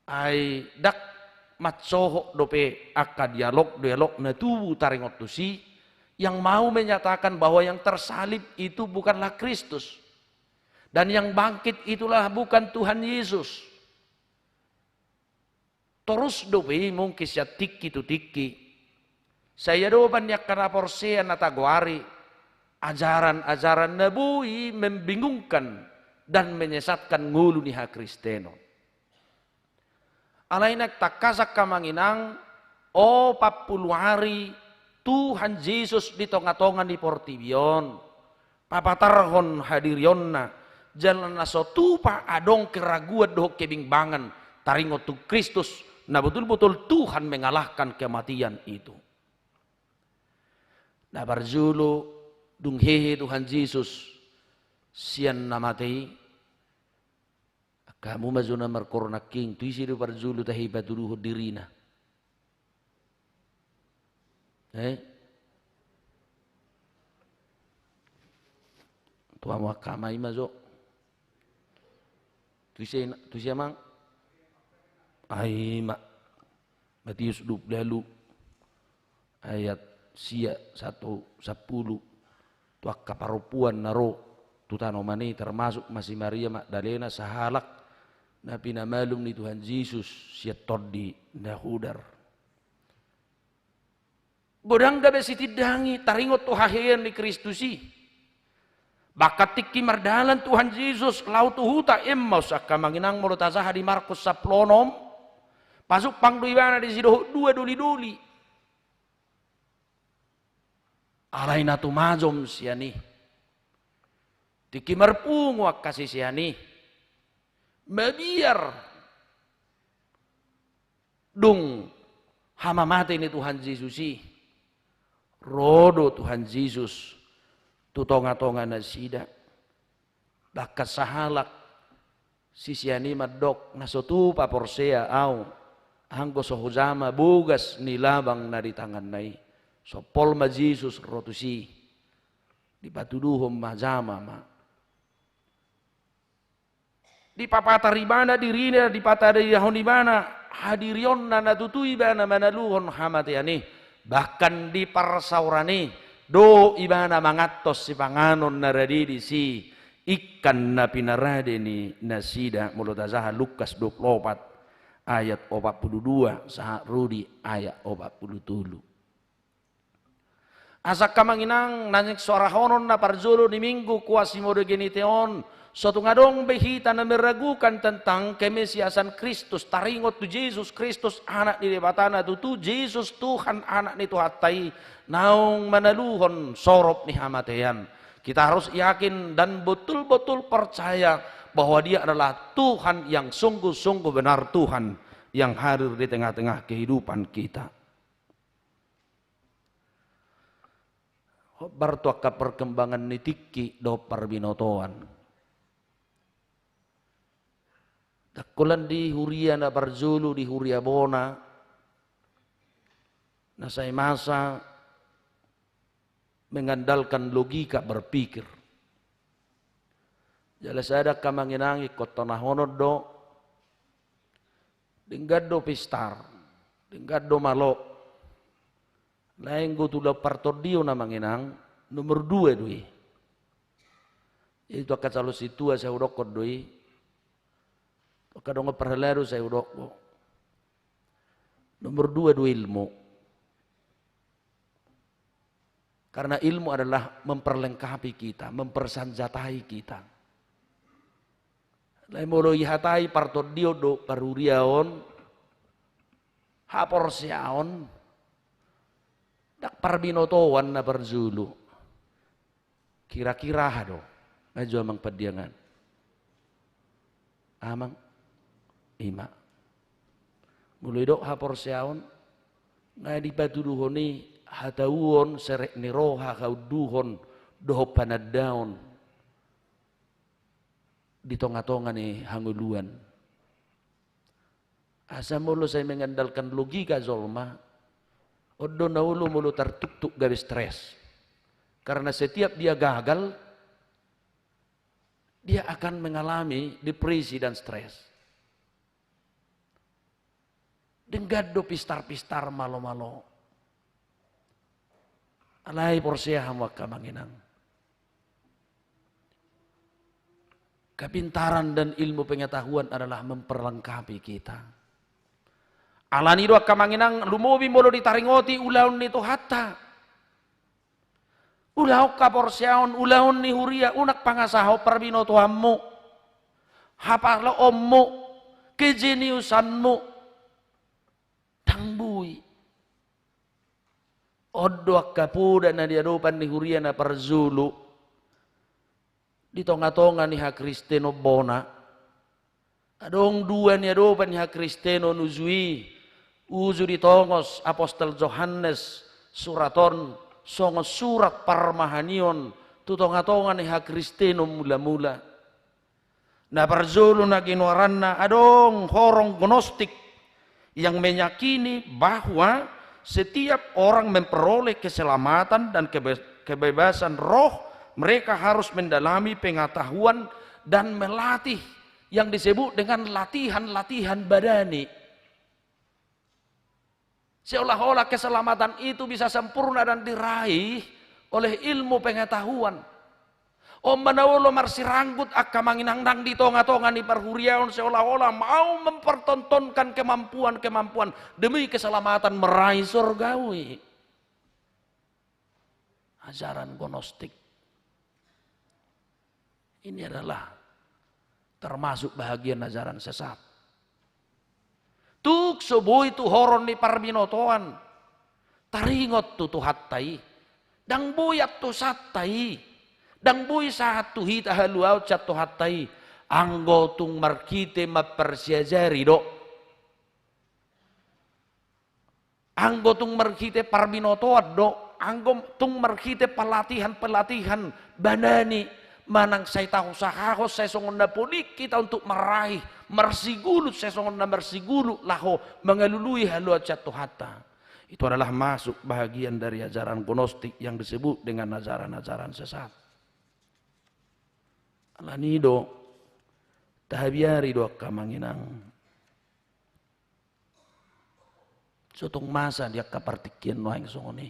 Ai ndang mansohot dope angka dialog-dialog na tubu taringot tusi yang mau menyatakan bahwa yang tersalib itu bukanlah Kristus dan yang bangkit itulah bukan Tuhan Yesus. Torus dope i mungkin sian tingki tu tingki. Sai adopan ni angka na porsea na tagoari ajaran-ajaran na boi membingungkan dan menyesatkan ngolu ni hakristenon. Alai naeng tangkas angka amang inang, opat pulu ari Tuhan Jesus di tonga-tonga ni portibi on, papatarhon hadirionna, jala na so tupa adong keraguan dohot kebimbangan taringot tu Kristus, na betul-betul Tuhan mengalahkan kematian itu. Na parjolo, dung hehe Tuhan Jesus sian na mate i, angka hamu ma jo na markornak king, tu ise do parjolo tahe patuduhon dirina? Eh? Tu hamu angka amang i ma jo. Tu ise, tu ise amang? Ai ma. Matius dua pulu ualu ayat sia sahat tu sampulu. Tu angka parompuan na ro tu tanoman i, termasuk ma si Maria Magdalena, sahalak na pinamalum ni Tuhan Jesus sian Tondi na Hudar. Godang gabe sitindangi taringot tu haheheon ni Kristus i. Bahkan tingki mardalan Tuhan Jesus laho tu huta Emmaus, angka amang inang, molo tajaha di Markus sampulu onom, pasumpang do ibana disi dohot dua doli-doli. Alai na tumajom sian i, tingki marpungu angka sisean i, mabiar dung hamamate ni Tuhan Jesus i, ro do Tuhan Jesus tu tonga-tonga nasida. Bahkan sahalak sisean i mandok, na so tupa porsea au, anggo so hujama bogas ni labang na di tanganna i. Sompol ma Jesus ro tusi, dipatuduhon ma jama ma. Dipapatar ibana dirina, dipatadahon ibana hadirionna na tutu ibana manaluhon hamatean i. Bahkan di parsaoran i, dohot ibana mangantos sipanganon na rade disi, ingkan na pinarade ni nasida, molo tajaha Lukas dua pulu opat ayat opat pulu dua sahat ro di ayat opat pulu tolu. Asa angka amang inang, naeng suarahonon na parjolo ni Minggu Quasimodogenite on, so tung adong be hita na meragukan tentang kemesiasan Kristus, taringot tu Jesus Kristus, Anak ni Debata na tutu, Jesus Tuhan, Anak ni Tuhanta i, naung manaluhon sorop ni hamatean. Kita harus yakin dan betul-betul percaya bahwa Dia adalah Tuhan yang sungguh-sungguh benar, Tuhan yang hadir di tengah-tengah kehidupan kita. Hombar tu angka perkembangan ni tingki dohot parbinotoan. Ndang holan di huria na parjolo, di huria bona, na sai masa mengandalkan logika berpikir. Jala sada angka amang inang, ingkon tonahonon do, denggan do pistar, denggan do malo. Alai anggo tu laho partondion, amang inang, nomor dua do i. Jadi tu angka calon sintua sai hudokkon do i. Tu angka dongan parhalado sai hudok do. Nomor dua do ilmu. Karena ilmu adalah memperlengkapi kita, mempersanjatai kita. Alai molo dihatai partondion dohot parhuriaon, haporseaon, ndang parbinotoan na parjolo. Kira-kira aha do? Ajo amang pandiangan. Amang, ima. Molo didok haporseaon, nga dipatuduhon i hatauon, serep ni roha, haunduhon, dohot panandaon di tonga-tonga ni hangoluan. Asa molo sai mengandalkan logika jolma, on do na olo molo tartuktuk gabe stres. Karena setiap dia gagal, dia akan mengalami depresi dan stres. Denggan do pistar-pistar, malo-malo. Alai porsea hamu angka amang inang, kepintaran dan ilmu pengetahuan adalah memperlengkapi kita. Alani do angka amang inang, lumobi molo ditaringoti ulaon ni Tuhanta. Ulaon haporseaon, ulaon ni huria, unang pangasahon parbinotoanmu, hapaloonmu, kejeniusanmu. Ndang boi. On do angka poda na di adopan ni huria na parjolo di tonga-tonga ni hakristenon bona. Adong dua niadopan ni hakristenon uju i. Uju ditongos apostel Johannes surat on songon surat parmahanion tu tonga-tonga ni hakristenon mula-mula. Na parjolo na ginoaranna, adong horong gnostik yang meyakini bahwa setiap orang memperoleh keselamatan dan kebe-, kebebasan roh, mereka harus mendalami pengetahuan dan melatih yang disebut dengan latihan-latihan badani. Seolah-olah keselamatan itu bisa sempurna dan diraih oleh ilmu pengetahuan. On ma na olo marsiranggut angka amang inang nang di tonga-tonga ni parhuriaon, seolah-olah mau mempertontonkan kemampuan-kemampuan demi keselamatan, meraih sorgawi. Ajaran gnostik ini adalah termasuk bahagian ajaran sesat. Tung so boi tuhoron ni parbinotoan, taringot tu Tuhanta i. Ndang boi antusanta i. Ndang boi sahat tu hita haluaon sian Tuhanta i. Anggo tung marhite mamparsiajari do. Anggo tung marhite parbinotoan do, anggo tung marhite pelatihan-pelatihan banani, manang sai tausahahon sai songon na podik hita untuk meraih, marsigulut sai songon na marsigulut laho mangalului haluaon sian Tuhanta. Itu adalah masuk bahagian dari ajaran gnostik yang disebut dengan ajaran-ajaran sesat. Alani do, tahabiari do angka amang inang. So tung masa di angka partingkian nuaeng songon i.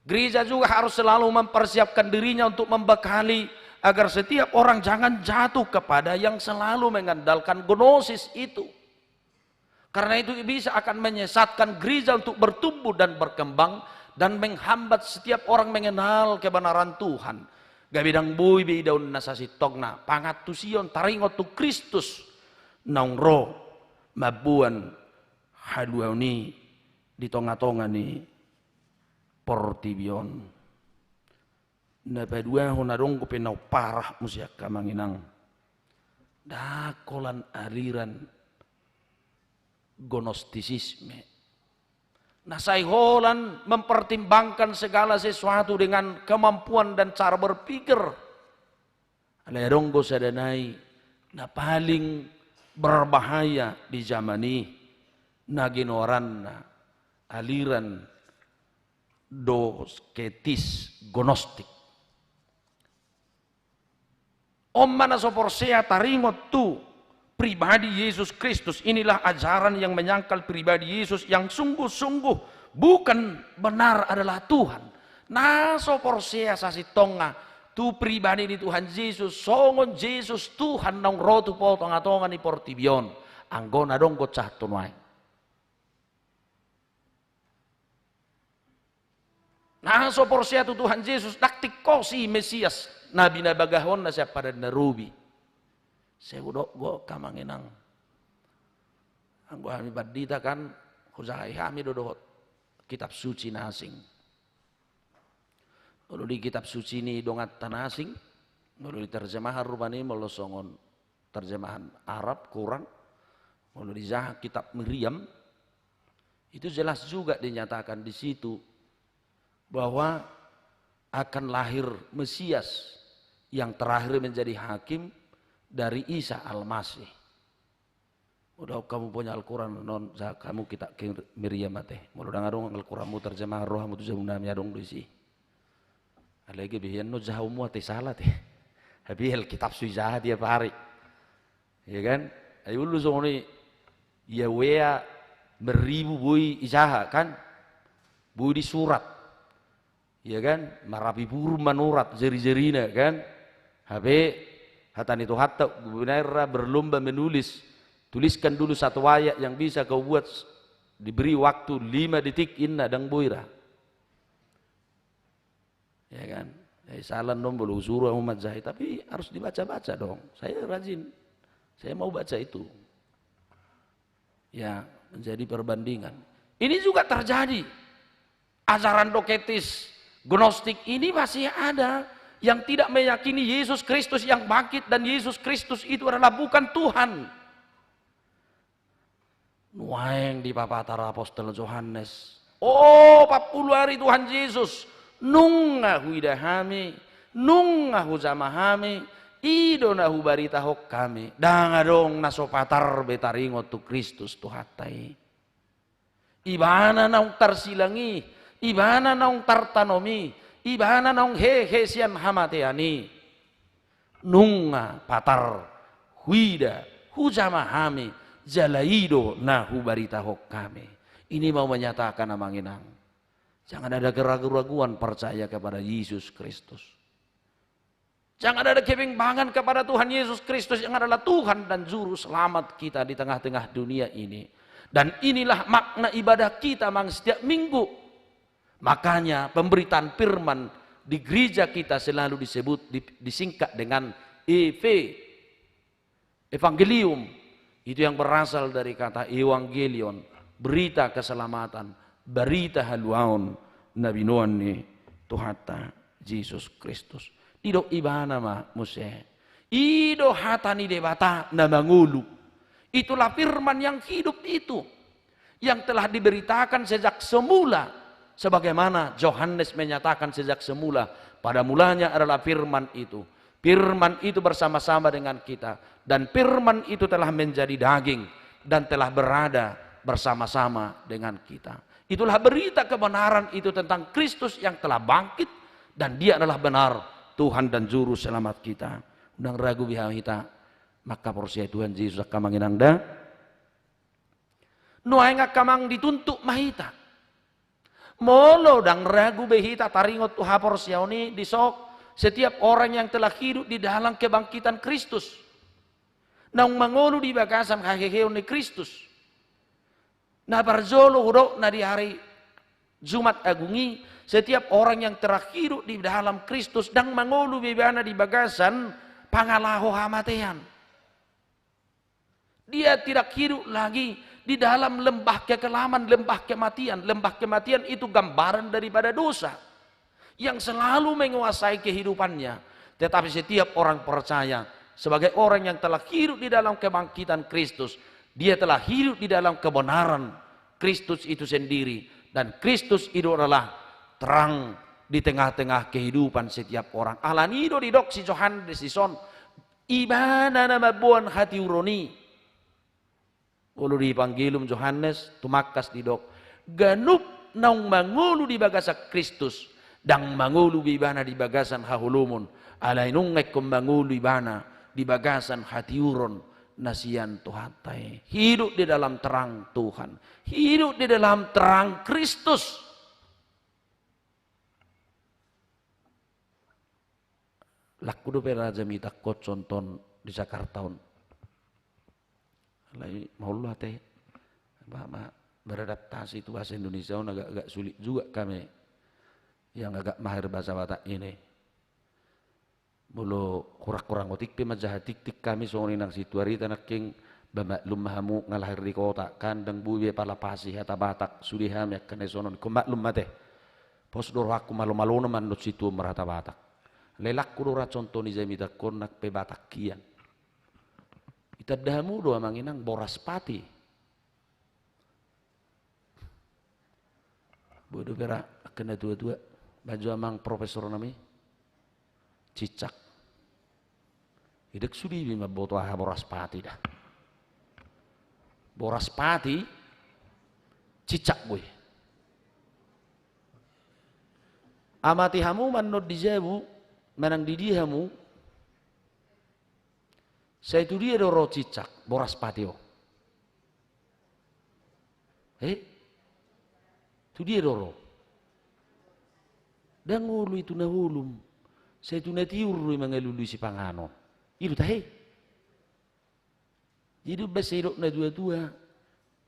Gereja juga harus selalu mempersiapkan dirinya untuk membekali agar setiap orang jangan jatuh kepada yang selalu mengandalkan gnosis itu. Karena itu bisa akan menyesatkan gereja untuk bertumbuh dan berkembang dan menghambat setiap orang mengenal kebenaran Tuhan. Gabe ndang boi be idaonna sasintongna pangantusion taringot tu Kristus naung ro mamboan haluaon i di tonga-tonga ni portibi on. Na paduahon, adong dope na umparah muse angka amang inang. Ndang holan aliran gnostisisme. Na sai holan mempertimbangkan segala sesuatu dengan kemampuan dan cara berpikir. Alai adong do sada nai na paling berbahaya di zaman i, na ginoaranna aliran Doketis Gnostik. On ma na so porsea taringot tu pribadi Yesus Kristus. Inilah ajaran yang menyangkal pribadi Yesus yang sungguh-sungguh bukan benar adalah Tuhan. Na so porsea sasintongna tu pribadi ni Tuhan Jesus, songon Jesus Tuhan naung ro tu tonga-tonga ni portibi on, anggo na adong do sahat tu nuaeng. Na so porsea tu Tuhan Jesus, ndang tingkos i Mesias na binabagahonna sian Padan na Robi. Sai hudok do angka amang inang. Anggo hami pandita kan, hujahai hami do dohot kitab suci na asing. Molo di kitab suci ni donganta na asing, molo di terjemahan rupani, molo songon terjemahan Arab, Quran, molo dijaha kitab Miriam, itu jelas juga dinyatakan di situ bahwa akan lahir Mesias yang terakhir menjadi hakim dari Isa Al-Masih. Molo adong hamu punya Al-Quran on, jaha hamu kitab Miriam ate. Molo ndang adong Al-Quranmu terjemahan, ro hamu tu jabu nami, adong do disi. Alai gabe hian on jahaonmu ate sala ate. Hape Alkitab so ijaha tiap ari. Iya kan? Ai ulu songon i, ia wea meribu boi ijaha kan? Boi disurat. Iya kan? Marapi burung manurat jeri-jerina kan? Hape hata ni Tuhanta, gubernera berlomba menulis. Tuliskan dulu satu ayat yang bisa kau buat, diberi waktu lima detik, inna, ndang boi ra. Ya kan? Eh, sala non, belum suruh aku manjahit, tapi harus dibaca-baca dong. Saya rajin. Saya mau baca itu. Ya, menjadi perbandingan. Ini juga terjadi. Ajaran doketis, gnostik ini masih ada yang tidak meyakini Yesus Kristus yang bangkit dan Yesus Kristus itu adalah bukan Tuhan. Nuaeng dipapatar apostel Johannes, "O, pampulu ari Tuhan Jesus, nunga huida hami, nunga hujama hami, i do na hubaritahon hami." Ndang adong na so patar be taringot tu Kristus Tuhanta i. Ibana naung tarsilang i, ibana naung tartanom i, ibana naung hehe sian hamatean i. Nunga patar huida, hujama hami, jala i do na hubaritahon hami. Ini mau menyatakan, amang inang, jangan ada keraguan-raguan percaya kepada Yesus Kristus. Jangan ada kebimbangan kepada Tuhan Yesus Kristus yang adalah Tuhan dan Juru Selamat kita di tengah-tengah dunia ini. Dan inilah makna ibadah kita, Mang, setiap minggu. Makanya pemberitaan firman di gereja kita selalu disebut, di-, disingkat dengan E V, Evangelium, itu yang berasal dari kata Evangelion, berita keselamatan, berita haluaon na binoan ni Tuhanta Jesus Kristus. Didok ibana ma muse. I do hata ni Debata na mangolu. Itulah firman yang hidup itu, yang telah diberitakan sejak semula, sebagaimana Yohanes menyatakan sejak semula, pada mulanya adalah firman itu. Firman itu bersama-sama dengan kita, dan firman itu telah menjadi daging dan telah berada bersama-sama dengan kita. Itulah berita kebenaran itu tentang Kristus yang telah bangkit, dan Dia adalah benar Tuhan dan Juru Selamat kita. Unang ragu be hita mangkaporseai Tuhan Jesus, angka amang inang da. Nuaeng, angka amang, dituntut ma hita. Molo ndang ragu be hita taringot tu haporseaon i, dison, setiap orang yang telah hidup di dalam kebangkitan Kristus, naung mangolu di bagasan haheheon ni Kristus. Na parjolo hudok na di hari Jumat Agung i, setiap orang yang telah hidup di dalam Kristus ndang mangolu be ibana di bagasan pangalaho hamatean. Dia tidak hidup lagi di dalam lembah kekelaman, lembah kematian. Lembah kematian itu gambaran daripada dosa yang selalu menguasai kehidupannya. Tetapi setiap orang percaya, sebagai orang yang telah hidup di dalam kebangkitan Kristus, dia telah hidup di dalam kebenaran Kristus itu sendiri. Dan Kristus itu adalah terang di tengah-tengah kehidupan setiap orang. Alani i do didok si Johannes dison, Ibana na mamboan hatiuron i. Molo di Evangelium Johannes, tumangkas didok, ganup naung mangolu di bagasan Kristus, ndang mangolu be ibana di bagasan haholomon, alai nunga ingkon mangolu ibana di bagasan hatiuron na sian Tuhanta i. Hidup di dalam terang Tuhan, hidup di dalam terang Kristus. Laku dope ra jamita on songon di Jakarta on. Alai maol do ate. Ba, ma, beradaptasi tu bahasa Indonesia on agak-agak sulit juga kami yang agak mahir bahasa Batak ini. Molo hurang-hurang otik pe manjaha tiktik hami songon i nang situari, nangkin ba maklum ma hamu, nga lahir di kota, kan ndang boi be palapasi hata Batak, sude hami angka na i songon i, ingkon maklum ma ate. Pos do rohangku, malo-malona mandok situan marhata Batak. Alai laku do ra contoh ni jamita on nang pe Batak hian. Itanda hamu do amang inang boras pati. Boi dope ra angka na tua-tua. Baen jo amang profesor nami. Cicak. Idak sude be mamboto aha boras pati da. Boras pati, cicak boi. Amati hamu mandok di jabu, manang di dia hamu. Sai tu dia do ro cicak, boras pati on? Eh? Tu dia do ro? Ndang olo i tu na holom. Sai tu na tiur do i mangalului sipanganon. I do tahe. Jadi umbahen sai didok na tua-tua,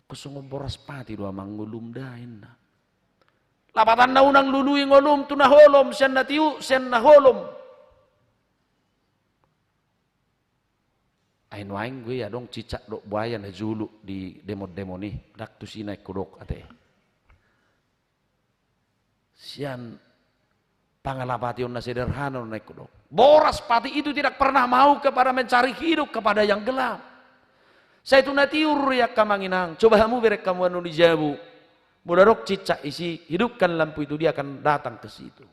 ingkon songon boras pati do amang ngolum da, ninna. Lapatanna unang lului ngolum tu na holom, sian na tiur, sian na holom. Ai nuaeng do i adong cicak dohot buaya na jolo di demon-demon i, ndang tusi na ingkon hudok ate. Sian pangalapation na sederhana do na ingkon hudok. Boras pati itu tidak pernah mau kepada mencari hidup kepada yang gelap. Sai tu na tiur do i angka amang inang, coba hamu bereng hamu annon di jabu. Molo adong cicak disi, hidupkan lampu itu, dia akan datang ke situ.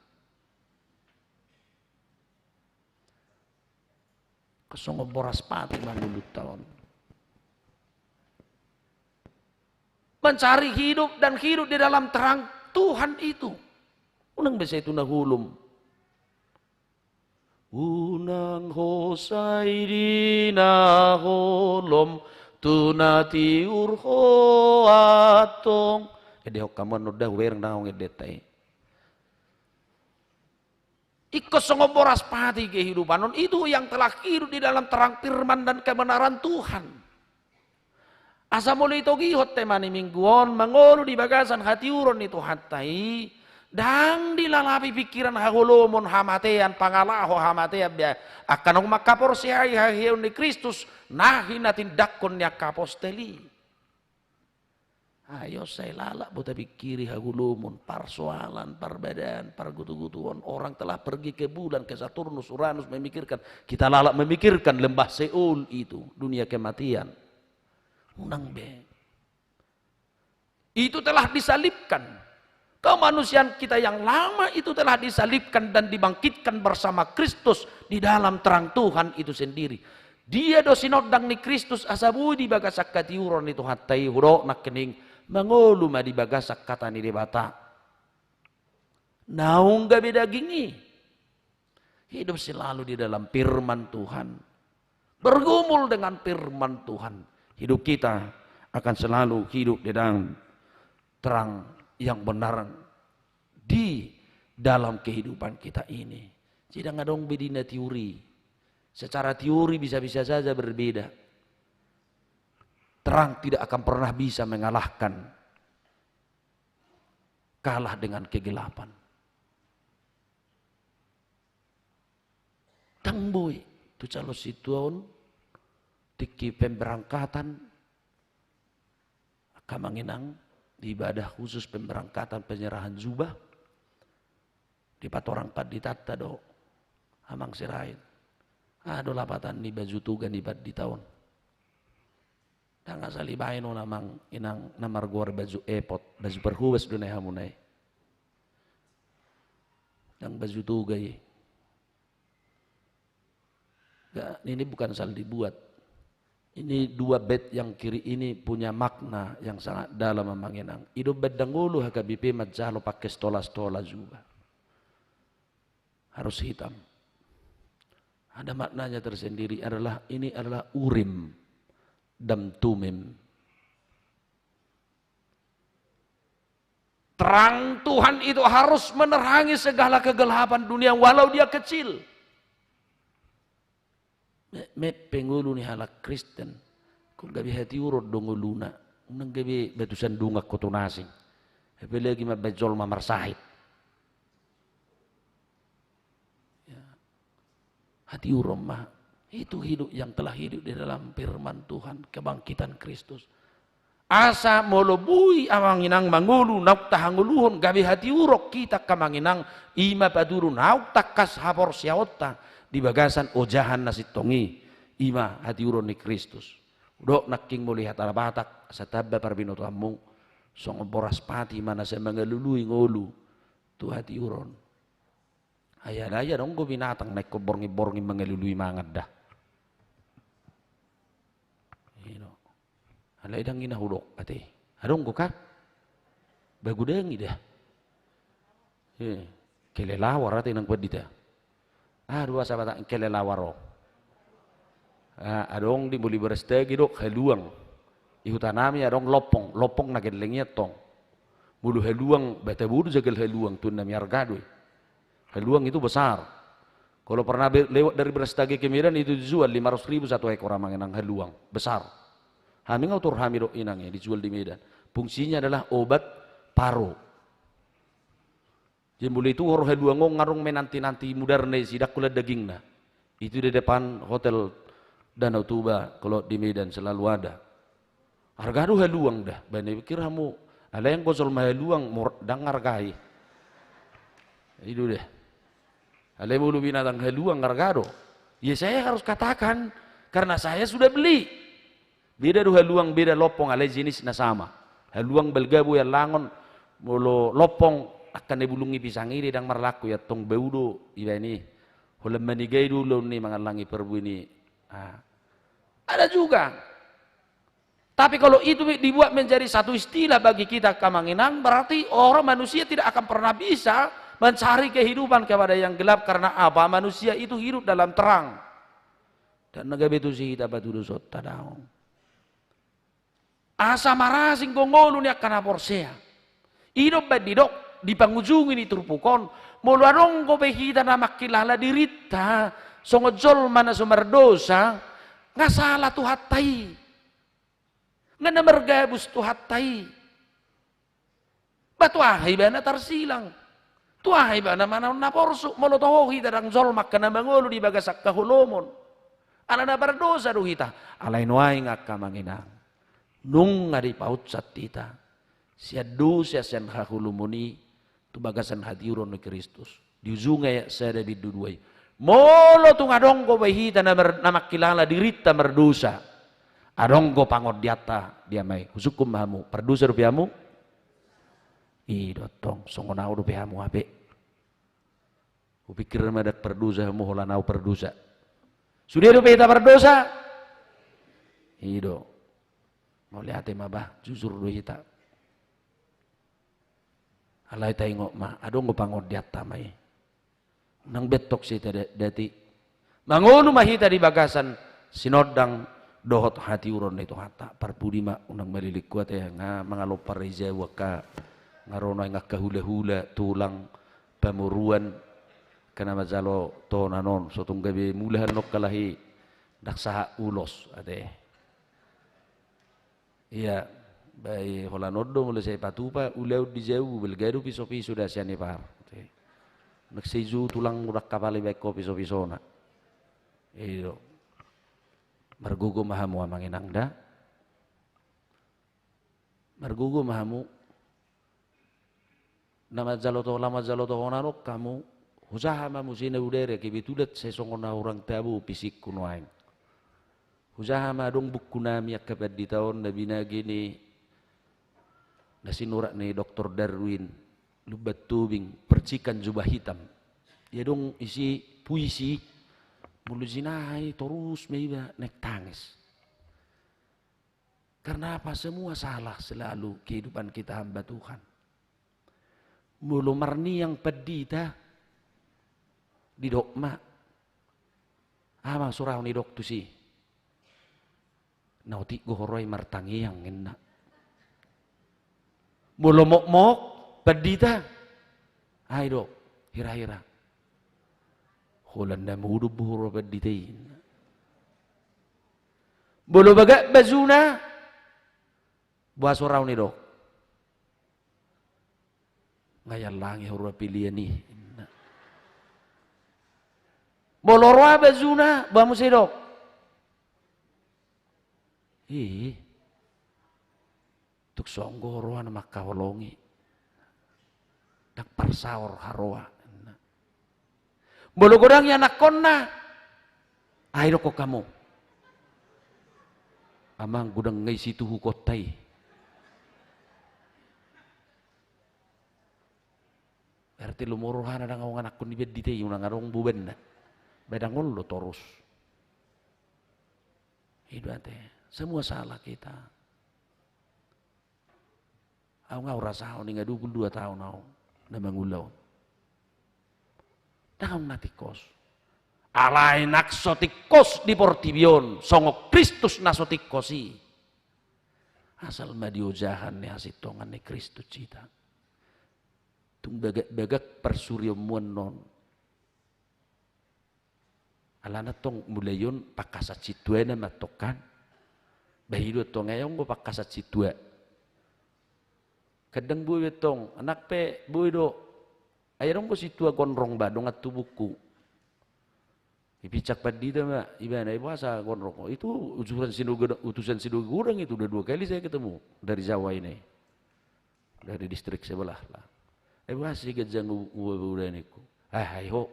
Ingkon songon boras pati ma ngolunta on. Mencari hidup dan hidup di dalam terang Tuhan itu. Unang be sai tu na holom. Unang ho sai di na holom, tu na tiur ho antong. Ende ho hamu annon da, hubereng nang on endenta i. Ingkon songon boras pati kehidupan on, itu yang telah hidup di dalam terang firman dan kebenaran Tuhan. Asa molo itogihon tema ni minggu on mangolu di bagasan hatiuron ni Tuhanta i, ndang dilalapi pingkiran, haholomon, hamatean, pangalaho hamatean be angka naung mangkaporseai haheheon ni Kristus, na hinatindanghon ni angka apostel i. Ayo, sai lalap do tapingkiri haholomon, parsoalan, parbadaan, pargutugutuon. Orang telah pergi ke bulan, ke Saturnus, Uranus, memikirkan. Kita lalap memikirkan lembah Seol itu, dunia kematian. Unang be. Itu telah disalibkan. Kemanusiaan kita yang lama itu telah disalibkan dan dibangkitkan bersama Kristus di dalam terang Tuhan itu sendiri. Dia do sinondang ni Kristus asa boi di bagasan hatiuron ni Tuhanta i. Hudok nangkining, mangolu ma di bagasan hata ni Debata. Naung gabe daging i. Hidup selalu di dalam firman Tuhan. Bergumul dengan firman Tuhan. Hidup kita akan selalu hidup di dalam terang yang benar di dalam kehidupan kita ini. Jadi ndang adong be di na teori. Secara teori bisa-bisa saja berbeda. Terang tidak akan pernah bisa mengalahkan, kalah dengan kegelapan. Ndang boi tu calon sintua on, tingki pemberangkatan, angka amang inang, di ibadah khusus pemberangkatan penyerahan jubah, dipatorang panditanta do Amang Sirait. Aha do lapatan ni baju toga ni pandita on? Ndang asal dibaen on, amang inang, na margoar baju epod, baju parhobas do na i hamuna i. Ndang baju toga i. Nggak, ini bukan asal dibuat. Ini dua bait yang kiri ini punya makna yang sangat dalam, amang inang. I do umbahen ndang olo H K B P manjalo pangke stola-stola jubah. Harus hitam. Ada maknanya tersendiri, adalah, ini adalah Urim dan Tumim. Terang Tuhan itu harus menerangi segala kegelapan dunia, walau dia kecil. Me-, mepeng ngolu ni halak Kristen. Ingkon gabe hatiuron do ngoluna. Unang gabe batu sandungan ho tu na asing. Apalagi mambahen jolma marsahit. Ya. Hatiuron ma. Itu hidup yang telah hidup di dalam firman Tuhan, kebangkitan Kristus. Asa molo boi, amang inang, mangolu naung tahangoluhon, gabe hatiuron hita, amang inang, i ma patudu naung tangkas haporseaonta di bagasan ojahan na sintong i, i ma hatiuron ni Kristus. Hudok nangkin molo di hata Batak, asa tamba parbinotoanmu, songon boras pati ma na sai mangalului ngolu tu hatiuron. Ai alai adong do binatang na ingkon borngin-borngin mangalului mangan da. I do. Alai ndang i na hudok ate. Adong do kan? Bagu ndang i da. Eh, kelelawar ate nang pandita. Ah, dua sabata kelelawar on. Ah, adong di molo di Brastagi do haluang. Di huta nami adong lompong, lompong na gelleng i antong. Molo haluang, Batabua do jagal haluang, tu nami arga do i. Haluang itu besar. Kalau pernah be-, lewat dari Brastagi ke Medan itu dijual lima ratus ribu satu ekor, amang inang, haluang besar. Hami nga utor hami do inang i, dijual di Medan. Fungsinya adalah obat paru. Jadi molo dituhor haluang on, adong menanti-nanti mudarna i, sidangkon dagingna. Itu di depan Hotel Danau Toba, kalau di Medan selalu ada. Arga do haluang da, bahen pikir hamu. Alai anggo jolma haluang, mur-, ndang arga i. I do da. Alai molo binatang haluang arga do. Ya, saya harus katakan, karena saya sudah beli. Beda do haluang, beda lompong, alai jenisna sama. Haluang balga boi allangon, molo lompong, angka na bulung ni pisang i ndang marlaku i, antong bau do ibaen i. Holan manigai do ulaon ni mangallangi parbue ni. Ah. Ada juga. Tapi kalau itu dibuat menjadi satu istilah bagi kita, amang inang, berarti orang, manusia tidak akan pernah bisa mencari kehidupan kepada yang gelap. Karena apa? Manusia itu hidup dalam terang. Dan na gabe tusi hita patudusonta daong. Asa marasing do ngolu ni angka na porsea. I do umbahen didok, di pangujungi ni turpuk on, molo adong dope hita na mangkilala dirinta songon jolma na so mardosa, nga sala Tuhanta i. Nga na margabus Tuhanta i. Ba tu aha ibana tarsilang? Tu aha ibana manaon na porsuk? Molo toho hita ndang jolma angka na mangolu di bagas angka holomon. Ala na mardosa do hita. Alai nuaeng angka amang inang, nunga dipahunsat hita sian dosa, sian haholomon i, tu bagasan hatiuron ni Kristus. Di ujung ayat sada bindu dua i. Molo tung adong dope hita na mar-, na mangkilala dirinta mardosa, adong do pangondianta di Ama i. Husungkun ma hamu, pardosa dope hamu? I do tong, songon ahu dope hamu hape. Hupikir ma ndang pardosa hamu holan ahu pardosa. Sude dope hita pardosa? I do. Mauliate ma bah, jujur do hita. Alai taingot ma, adong do pangondianta ma i. Unang bentok sitadati. Mangolu ma hita di bagasan sinondang dohot hatiuron ni Tuhanta. Parpudi ma, unang malilingku ate, nga mangalompar i jabu angka, nga ro nuaeng angka hulahula, tulang, pamoruan, angka na manjalo tohonan on, so tung gabe mulahan nongka lahi, ndang sahat ulos ate. Ia, ba i holan on do molo sai patupa ulaon di jabu, balga do pisopiso da sian i par. Ndang sai jou tulang, ndang hapal ibaen ho pisopisona. I do. Margogo ma hamu amang inang da. Margogo ma hamu. Na manjalo toho, na manjalo tohonan on hamu, hujaha ma muse na udara, kebetulan sai songon na hurang tabo pisikku nuaeng. Hujaha ma adong buku nami angka pandita on na binage ni, na sinurat ni Doktor Darwin, Lumban Tobing, Percikan Jubah Hitam. Ia adong isi puisi, molo jinahai torus ma iba naeng tangis. Karena apa? Semua salah selalu kehidupan kita hamba Tuhan. Molo marniang pandita, didok ma, aha ma so ra nidok tusi? Na otik do ho ro i martangiang, ninna. Molo mokmok pandita, aha didok? Hirahira. Holan na modom do ho ro pandita i. Molo bagak bajuna, boha so ra nidok? Nga iallangi ho ro pelean i, ninna. Molo roa bajuna, boha muse didok? Ih, tuk songgo roa na mangkaholongi. Ndang parsaor haroa. Molo godang ianakkonna, aha didokkon hamu? Amang, godang nga i situhukonta i. Berarti lomo rohana ndang adong anakkon ni pandita i, unang adong bobanna. Ba ndang olo torus. I do ate, semua salah kita. Ahu nga hurasahon i, nga dua puluh dua taon ahu na mangula on. Ndang adong na tingkos. Alai nang so tingkos di portibi on, songon Kristus na so tingkos i. Asal ma diojahan ni hasintongan ni Kristus hita. Tung bagak-bagak parsurionmu annon. Alana tong mulai on pangkasan sintua nama tong kan. Bah i do tong, ai adong do pangkasan sintua. Kadang boi be tong, anak pe boi do. Ai adong do sintua gondrong ba dongan tubungku. Dipinsang pandita ma ibana, i boasa gondrong? Itu utusan Sinagoga, utusan Sinagoga Godang itu, udah dua kali saya ketemu dari Jawa ini. Dari distrik sebelah lah. Eh, boasa ganjang nguba-uba ningku. Ah, ai ho.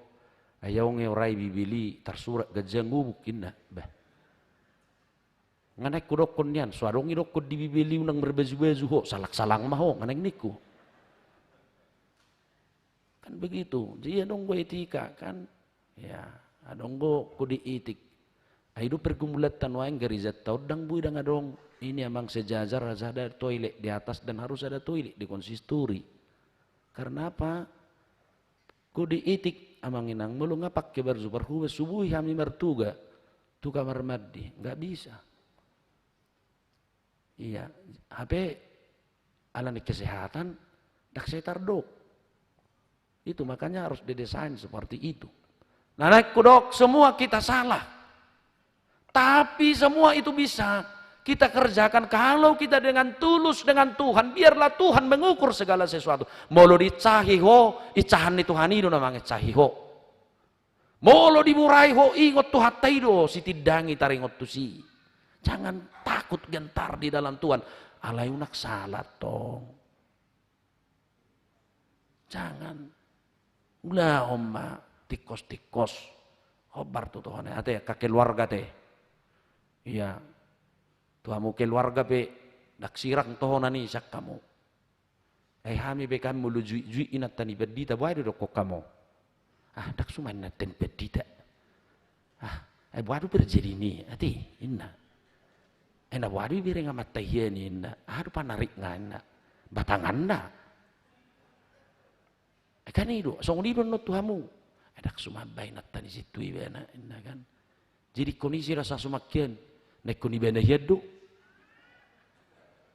Ai adong i ora i Bibel i tarsurat ganjang gubuk, ninna. Bah. Nga naeng hudokkon nian, so adong idokkon di Bibel i unang marbaju-baju ho, salang-salang ma ho, nga naeng ningku. Kan begitu. Jadi adong do etika kan. Ya, adong do kode etik. Ai do pergumulanta nuaeng, garejanta on ndang boi ndang adong. Ini amang sejajar, harus ada toilet di atas dan harus ada toilet di konsistori. Karena apa? Kode etik, amang inang, molo nga pangke baju parhobas, subuhi hami martuga tu kamar mandi, nggak bisa. Iya, hape ala ni kesehatan, ndang sai tardok. Itu makanya harus didesain seperti itu. Nah, naik kudok, semua kita salah. Tapi semua itu bisa kita kerjakan kalau kita dengan tulus dengan Tuhan. Biarlah Tuhan mengukur segala sesuatu. Molo diinsahi ho, insahan ni Tuhan i do na manginsahi ho. Molo diburai ho, ingot Tuhanta i do sitindangi taringot tusi. Jangan takut gentar di dalam Tuhan. Alai unang salah tong. Jangan. Ulahon ma tingkos-tingkos. Hombar tu Tuhan i. Ate, angka keluarga ate. Ia. Tu hamu keluarga pe, ndang sirang tohonan i sian hamu. Ai hami pe kan molo juik-juik inanta ni pandita, boha do didokkon hamu? Ah, ndang suman inanta ni pandita. Ah, ai boha do parjadi ni, ate, inna. Ai na boha do ibereng amanta hian i, inna. Aha do panarikna, inna. Batanganna. Ai kan i do, songon i do annon tu hamu. Ai ndang suman ba inanta ni sintua ibana, inna kan. Jadi ingkon ise do asa suman hian, na ingkon ibana hian do.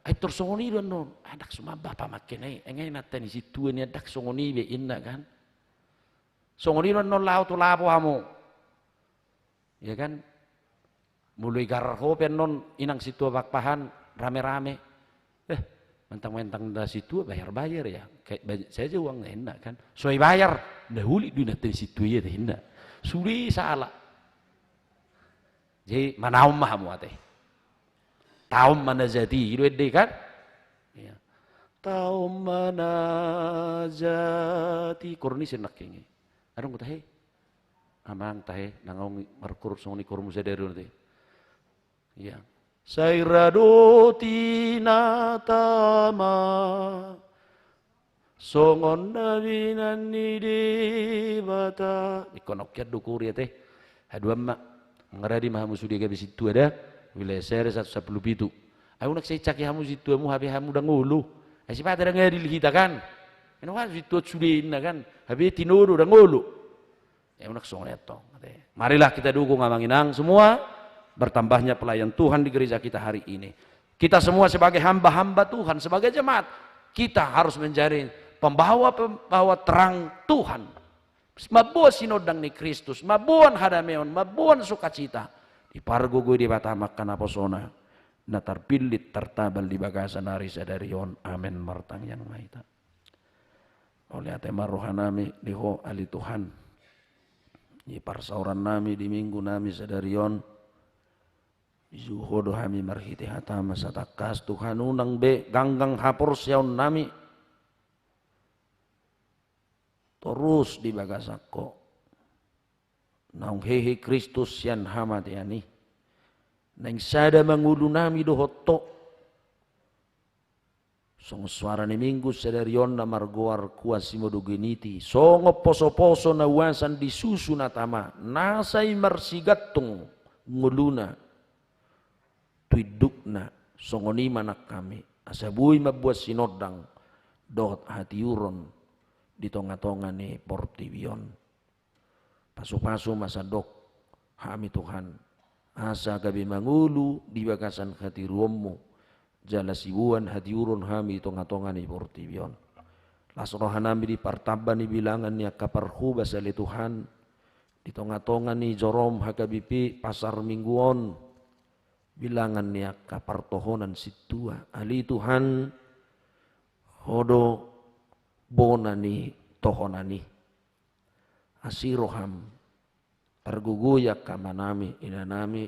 Ai tor songon i do annon, ai ndang suman ba pamanghina i, ai nga inanta ni sintua i, ndang songon i be, inna kan. Songon i do annon laho tu lapo hamu. Ia kan? Molo igarar ho pe annon inang sintua Pakpahan, rame-rame. Eh, mantang-mantang da sintua, bayar-bayar ya. Kayak banyak saja uangnya, inna kan. So ibayar, na uli do inanta ni sintua i ate, inna. Sude salah. Jadi, manaon ma hamu ate. Taon ma na jat i, i do ende kan? Ia. Taon ma na jat i, koor ni si nangkin i. Adong tahe? Amang tahe, nang adong markoor songon i koormu sadari on ate. Ia. Sai ra do tinata ma songon na binahen ni Debata. Ingkon ahu hian do koor i ate. Haduan ma. Mangaradi ma hamu sude gabe sintua da. Wilayah sada sahat sampulu pitu. Ai unang sai insaki hamu sintuamu hape hamu ndang olo. Ai sipata ndang adil hita kan. Ai na sintua sude inna kan. Hape tinodo ndang olo. Ya, unang songon i tong. Marilah kita dukung amang inang semua, bertambahnya pelayan Tuhan di gereja kita hari ini. Kita semua sebagai hamba-hamba Tuhan, sebagai jemaat, kita harus menjadi pembawa-pembawa terang Tuhan. Mamboan sinondang ni Kristus, mamboan hadameon, mamboan sukacita. Dipargogoi Debata ma angka naposona, na tarpillit tartabal di bagasan ari sadari on. Amen. Martangiang ma hita. Mauliate ma rohanami di Ho ale Tuhan. Di parsaorannami di minggunami sadari on, dijou Ho do hami marhite hataM asa tangkas Tuhan, unang be ganggang haporseaonnami torus di bagasan Ho. Naung hehe Kristus sian hamatean i, naeng sada ma ngolunami dohot Ho. Songon soara ni Minggu sadari on na margoar Quasimodogeniti, songon posoposo na uasan di susu na tama, na sai marsigantung ngoluna tu indukna, songon i ma nang hami, asa boi mamboan sinondang dohot hatiuron di tongatonga ni portibi on. Pasupasu ma sandok hami Tuhan, asa gabe mangolu di bagasan hatiuronMu, jala siboan hatiuron hami di tongatonga ni portibi on. Las rohanami di partamba ni bilangan ni angka parhobas ale Tuhan, di tongatonga ni joroM H K B P pasar Minggu on, bilangan ni angka partohonan sintua. Ale Tuhan, Ho do bona ni tohonan i. Asi rohaM, pargogoi angka amanami, inanami,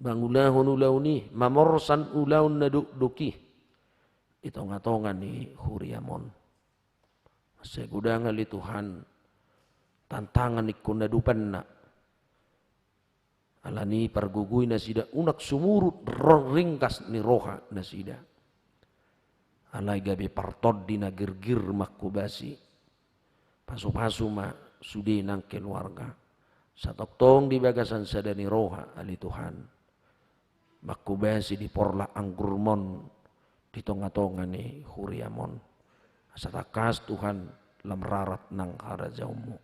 mangulahon ulaon i, mamorsan ulaon na dokdok i di tongatonga ni huriaM on. Sai godang ale Tuhan tantangan ingkon adopanna. Alani i pargogoi nasida unang sumurut ro-, ringgas ni roha nasida. Alai gabe partondi na girgir manghobasi. Pasupasu ma sude nang keluarga. Satongtong di bagasan sada ni roha ale Tuhan. Manghobasi di porlak anggurMon di tongatonga ni huriaM on. Asa tangkas Tuhan lam rarat nang harajaonMu.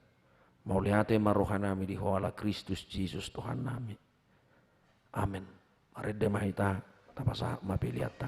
Mauliate ma rohanami di Ho ala Kristus Jesus Tuhannami. Amen. Marende ma hita, tapasahat ma peleanta.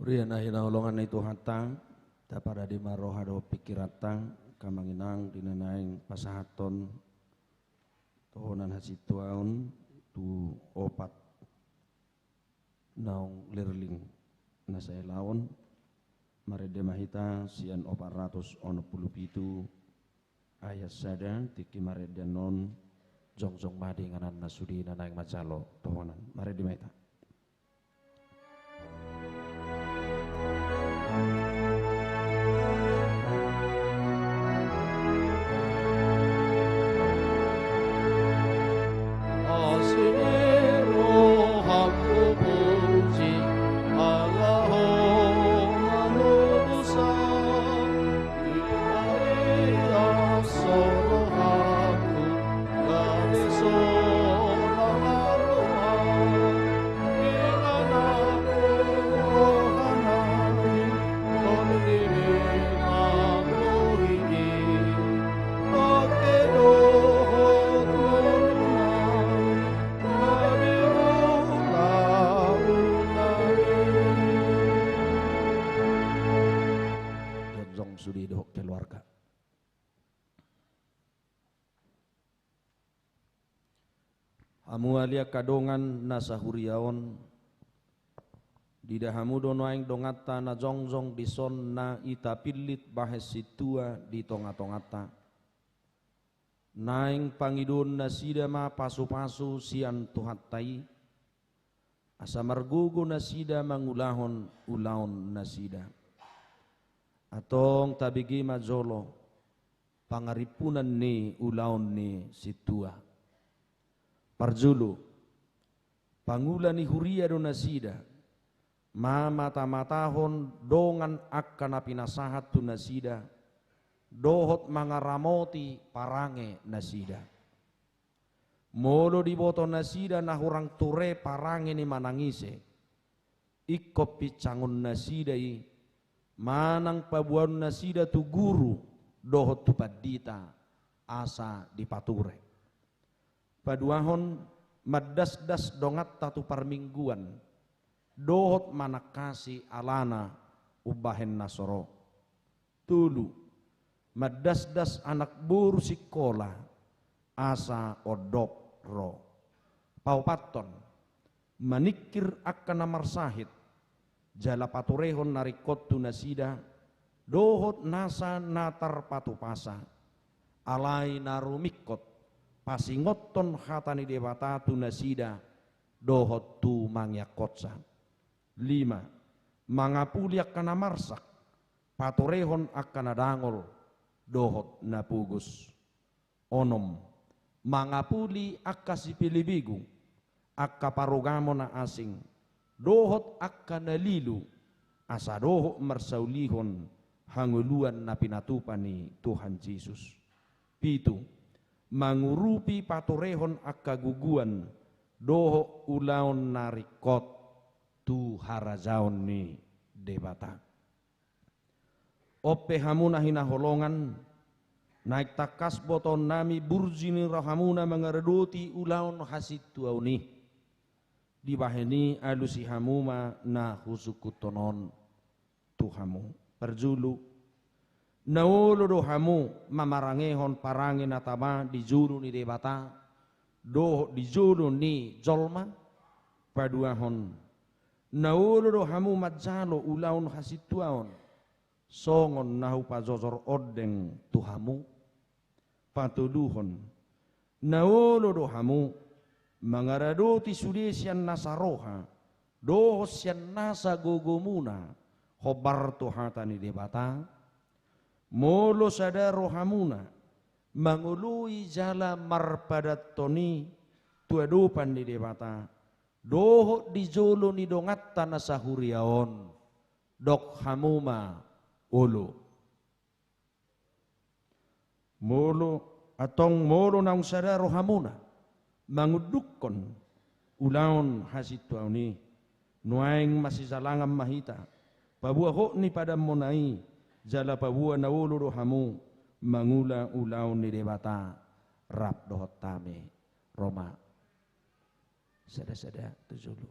Huria na hinaholongan ni Tuhanta, taparade ma roha dohot pingkiranta, angka amang inang, di na naeng pasahathon tohonan hasintuaon tu opat naung lirling na saelaon. Marende ma hita sian opat ratus onom pulu pitu ayat sada, tingki marende annon, jongjong ma di ingananna sude na naeng manjalo tohonan. Marende ma hita. Jongjong sude dohot keluarga. Hamu ale angka dongan na sahuria on, diida hamu do nuaeng donganta na jongjong dison na i tapillit bahen sintua di tongatonganta. Naeng pangidoon nasida ma pasupasu sian Tuhanta i, asa margogo nasida mangulahon ulaon nasida. Antong tabege ma jolo pangarimpunan ni ulaon ni sintua. Parjolo, pangula ni huria do nasida, mamatamata-matahon dongan angka na pinasahat tu nasida, dohot mangaramoti parange nasida. Molo diboto nasida na hurang ture parange ni manang ise, ingkon pinsangon nasida i, manang paboaon nasida tu guru dohot tu pandita, asa dipature. Paduahon, mandasdas donganta tu parmingguan, dohot manangkasi alana umbahen na so ro. Tolu, mandasdas anak boru sikola, asa ondop ro. Paopathon, maningkir angka na marsahit, jala paturehon na ringkot tu nasida, dohot nasa na tarpatupasa. Alai na rumingkot, pasingothon hata ni Debata tu nasida, dohot tu mangiangkonsa. Lima, mangapuli angka na marsak, paturehon angka na dangol, dohot na pogos. Onom, mangapuli angka sipelebegu, angka parugamo na asing, dohot angka na lilu, asa dohot marsaulihon hangoluan na pinatupa ni Tuhan Jesus. Pitu, mangurupi paturehon angka guguan, dohot ulaon na ringkot tu harajaon ni Debata. On pe hamu na hinaholongan, naeng tangkas botoonnami burju ni rohamuna mangaradoti ulaon hasintuaon i. Dibahen i alusi hamu ma na husungkunhon on tu hamu. Parjolo, na olo do hamu mamarangehon parange na tama di jolo ni Debata, dohot di jolo ni jolma? Paduahon, na olo do hamu manjalo ulaon hasintuaon, songon na hupajojor ondeng tu hamu? Patoluhon, na olo do hamu mangaradoti sude sian nasa roha, dohot sian nasa gogomuna, hombar tu hata ni Debata? Molo sada rohamuna mangoloi jala marpadathon i tu adopan ni Debata, dohot di jolo ni donganta na sahuria on, dok hamu ma olo. Molo, antong molo naung sada rohamuna mangundukhon ulaon hasintuaon i, nuaeng masijalangan ma hita, paboa hot ni padanmuna i, jala paboa na olo do hamu mangula ulaon ni Debata rap dohot hami. Ro ma sada-sada tu jolo.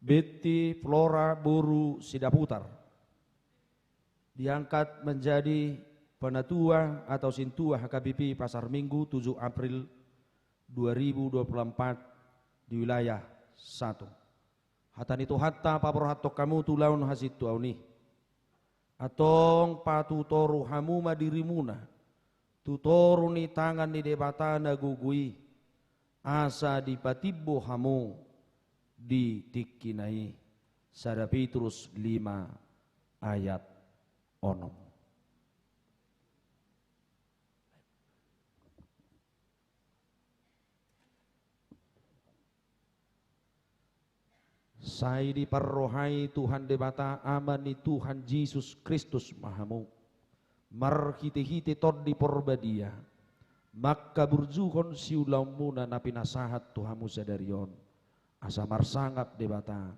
Betty Flora boru Sidaputar diangkat menjadi penatua atau sintua H K B P Pasar Minggu tujuh April dua ribu dua puluh empat di wilayah satu. Hata ni Tuhanta paborhathon hamu tu ulaon hasintuaon i. Antong patutoru hamu ma dirimuna tu toru ni tangan ni Debata na gogo i, asa dipatimbo hamu di tingkina i. Sada Petrus lima ayat onom. Sai diparrohai Tuhan Debata Ama ni Tuhan Jesus Kristus ma hamu, marhitehite Tondi Porbadia, mangkaburjuhon siulaonmuna na pinasahat tu hamu sadari on, asa marsangap Debata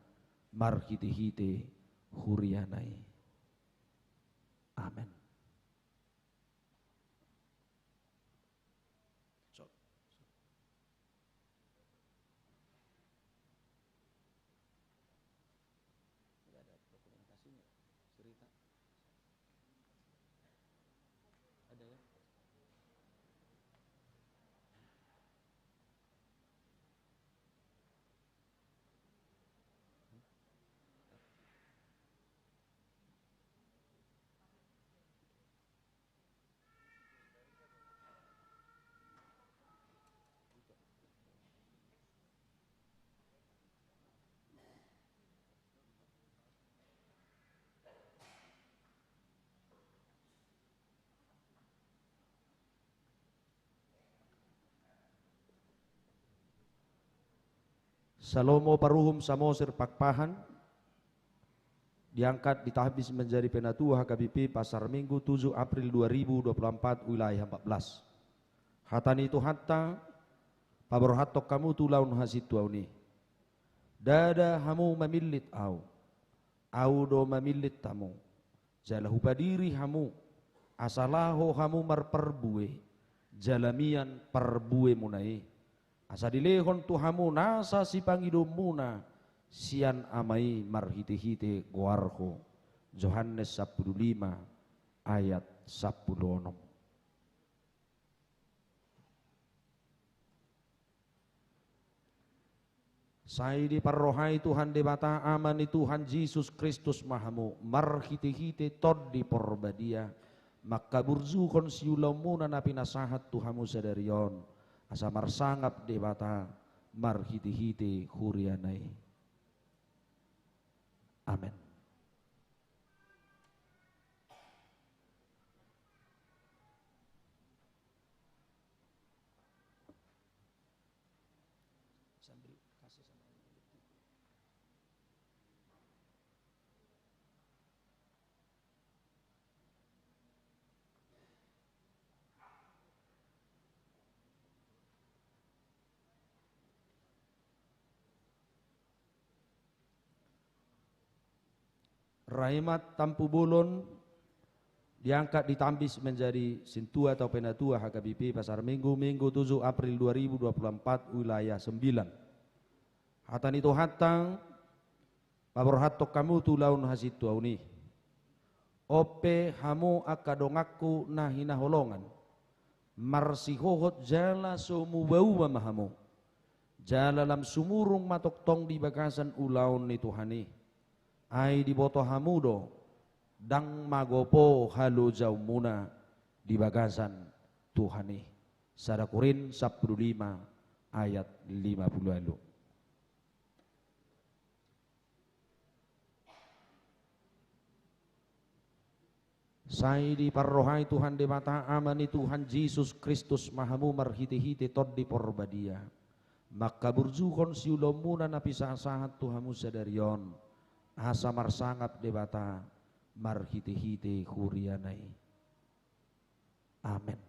marhitehite huriana i. Amen. Sorry. Sorry. Nggak ada dokumentasinya, cerita. Ada ya? Salomo paruhum Samosir Pakpahan, diangkat ditahbis menjadi penatua H K B P Pasar Minggu tujuh April dua ribu dua puluh empat, wilayah empat belas. Hata ni Tuhanta paborhathon hamu tu ulaon hasintuaon i. Ndada hamu mamillit ahu, ahu do mamillit hamu. Jala hupadiri hamu, asa laho hamu marparbue, jala mian parbuemuna i, asa dilehon tu hamu nasa sipangidoonmuna sian Ama i marhitehite goarhu. Johannes sampulu lima ayat sampulu onom. Sai diparrohai Tuhan Debata Ama ni Tuhan Jesus Kristus ma hamu, marhitehite Tondi Porbadia, mangkaburjuhon siulaonmuna na pinasahat tu hamu sadari on, asa marsangap Debata marhitehite huriana i. Amen. Sambil kasih sama ini. Rahmat Tampubolon diangkat, ditambis menjadi sintua atau penatua H K B P Pasar Minggu, Minggu tujuh April dua ribu dua puluh empat, wilayah sembilan. Hata ni Tuhanta paborhathon hamu tu ulaon hasintuaon i. On pe hamu angka donganku na hinaholongan, marsihohot jala so muba-uba ma hamu, jala lam sumurung ma tongtong di bagasan ulaon ni Tuhan i. Ai diboto hamu do, ndang magopo halojaonmuna di bagasan Tuhan i. Sada Korint sampulu lima ayat lima pulu ualu. Sai diparrohai Tuhan Debata Ama ni Tuhan Jesus Kristus ma hamu marhitehite Tondi Porbadia, mangkaburjuhon siulaonmuna na pinasahat tu hamu sadari on, asa marsangap Debata marhitehite huriana i. Amen.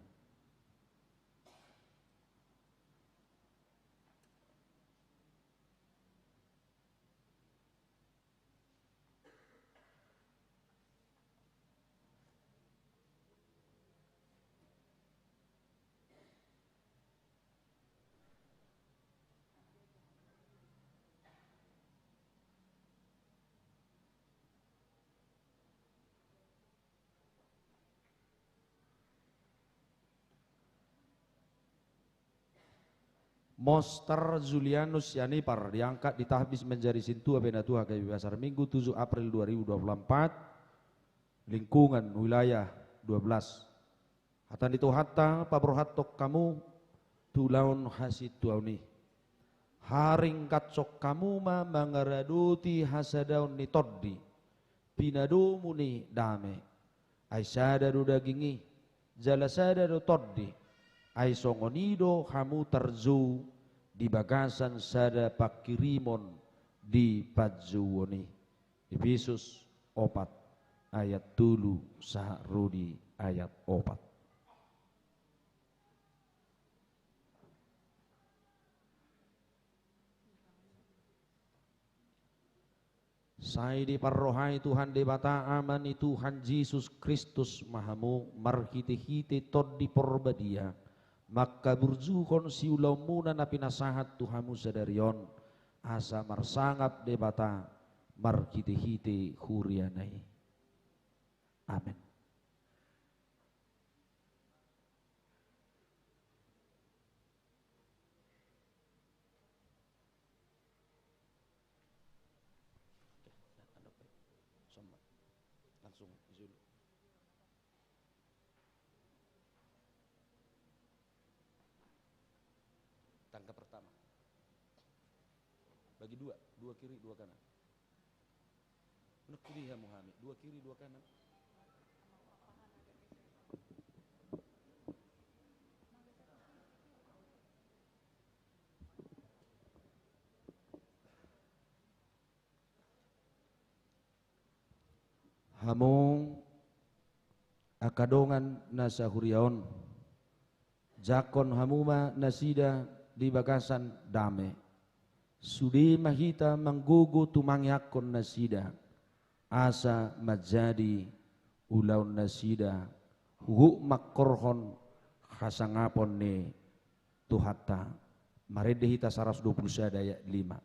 Monster Julianus Sianipar diangkat di tahbis menjadi sintua penatua K P P Pasar Minggu tujuh April dua ribu dua puluh empat, lingkungan wilayah dua belas. Hata ni Tuhanta paborhathon hamu tu ulaon hasintuaon i. Haringkathon hamu ma mangaradoti hasadaon ni tondi, pinadomu ni dame. Ai sada do daging i, jala sada do tondi, ai songon i do hamu tarjou di bagasan sada panghirimon di panjouon i. Epesus opat ayat tolu sahat ro di ayat opat. Sai diparrohai Tuhan Debata Ama ni Tuhan Jesus Kristus ma hamu marhitehite Tondi Porbadia, mangkaburjuhon siulaonmuna na pinasahat tu hamu sadari on, asa marsangap Debata marhitehite huriana i. Amen. Oke, anu, somba. Langsung isi dulu. Tangga pertama. Bagi dua, dua kiri, dua kanan. Nukuri hamu hami, dua kiri, dua kanan. Hamu angka dongan na sahuria on, jangkon hamu ma nasida di bagasan dame. Sude ma hita manggogo tumangiangkon nasida, asa manjadi ulaon nasida huhut mangkorhon hasangapon ni Tuhanta. Marende hita saratus dua puluh sada ayat lima.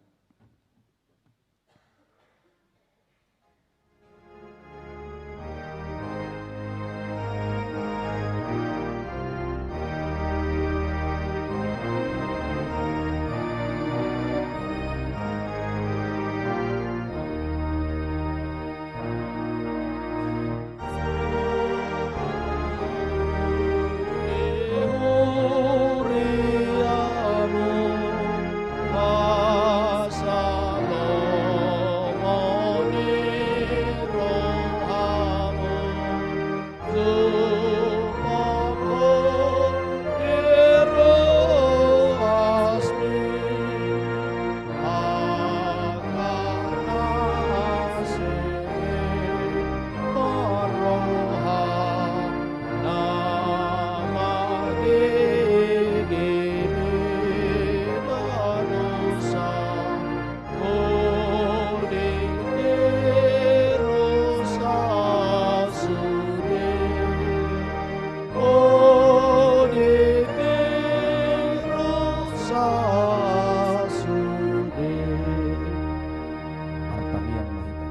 Martangiang ma hita.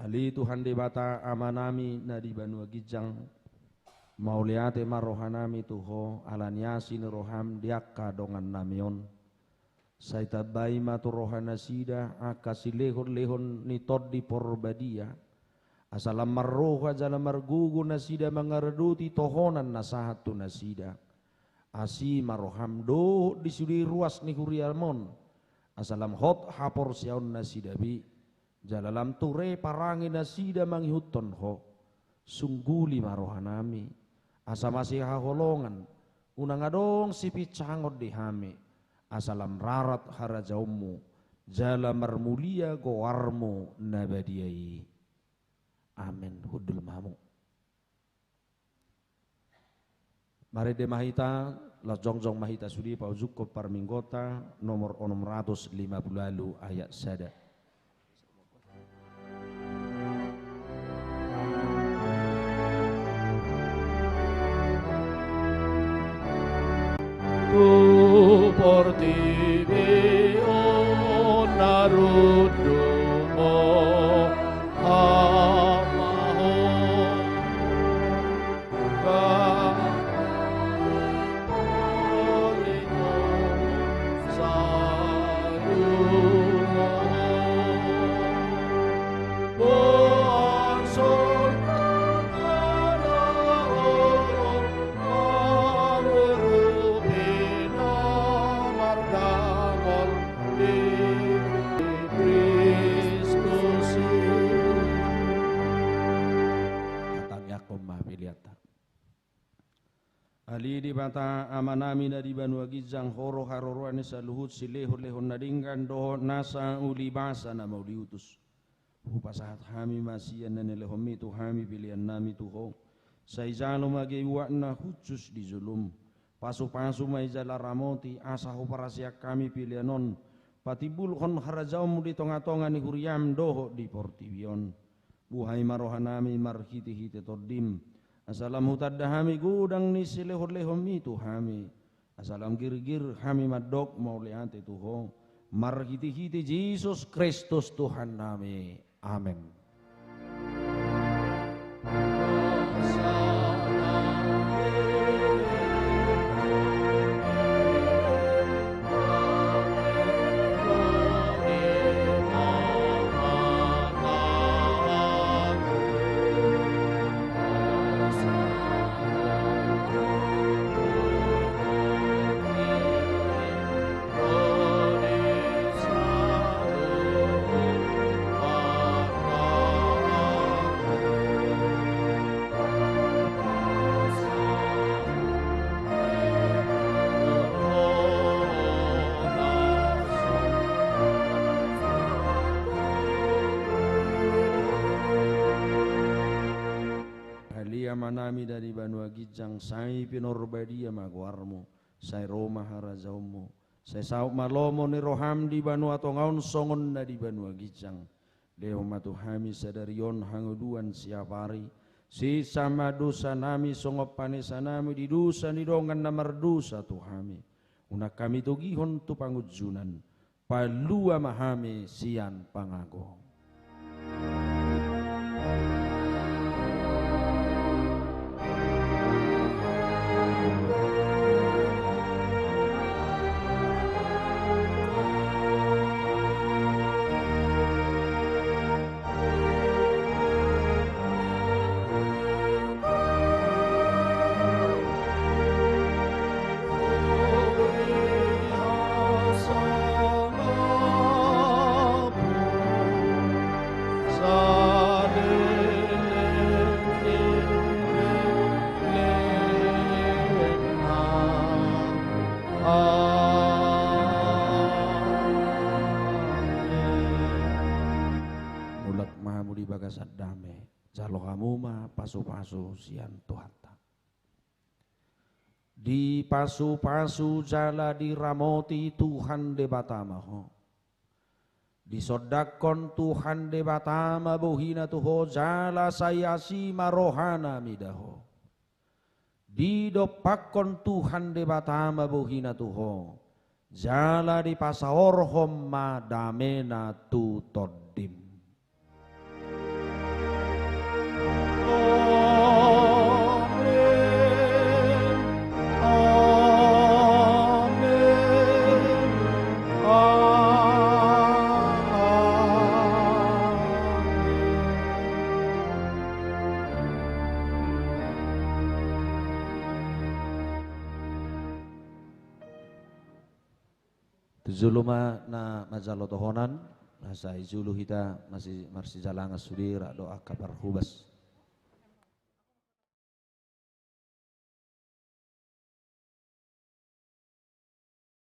Ale Tuhan Debata Amanami na di banua ginjang, mauliate ma rohanami tu Ho ala ni asi ni roham di angka dongannami on. Sai tambai ma tu rohanasida angka silehonlehon ni Tondi Porbadia, asa lam marroha jala margogo nasida mangaradoti tohonan na sahat tu nasida. Asi ma roham dohot di sude ruas ni huriam on, asa lam hot haporseaonnasida be, jala lam ture parange nasida mangihuthon Ho. Sungguli ma rohanami, asa masihaholongan, unang adong sipinsangon di hami, asa lam rarat harajaonmu, jala marmulia goarmu na badia i. Amen. Hundul ma hamu. Marende ma hita, laos jongjong ma hita sude paujungkon parmingguonta nomor onom ratus lima pulu ualu ayat sada. Tu portibi on na rundum Ho, Ama Ho. Debata Amanami na di banua ginjang, Ho do haroroan ni saluhut silehon-lehon na denggan dohot nasa ulibasa na mauliutus. Hupasahat hami ma sian na nilehonMi tu hami peleannami tu Ho. Sai jalo ma gabe uap na hushus di jolom. Pasu-pasu ma i jala ramoti, asa huparsiap hami pelean on patimbulhon harajaonMu di tonga-tonga ni huriaM dohot di portibi on. Buhai ma rohanami marhite-hite TondiM, asa lam hutanda hami godang ni silehon-lehonMi tu hami, asa lam girgir hami mandok mauliate tu Ho, marhite-hite Jesus Kristus Tuhannami. Amen. Ale Amanami na di banua ginjang, sai pinarbadia ma goarMu, sai ro ma harajaonMu, sai saut ma lomo ni rohaM di banua tonga on songon na di banua ginjang. Lehon ma tu hami sadari on hangoluan siapari, sesa ma dosanami songon panesanami di dosa ni dongan na mardosa tu hami. Unang hami togihon tu pangunjunan, palua ma hami sian pangago. Mulak ma hamu di bagasan dame, jalo hamu ma pasu-pasu sian Tuhanta. Dipasu-pasu jala diramoti Tuhan Debata ma ho. Disondangkon Tuhan Debata ma bohina tu ho jala sai asi ma rohana mida ho. Didompakkon Tuhan Debata ma bohina tu ho, jala dipasaorhon ma damena tu tondim. Amen. Amen. Amen. Tu jolo ma na manjalo tohonan, asa di jolo hita masi-, marsijalangan sude rap dohot angka parhobas.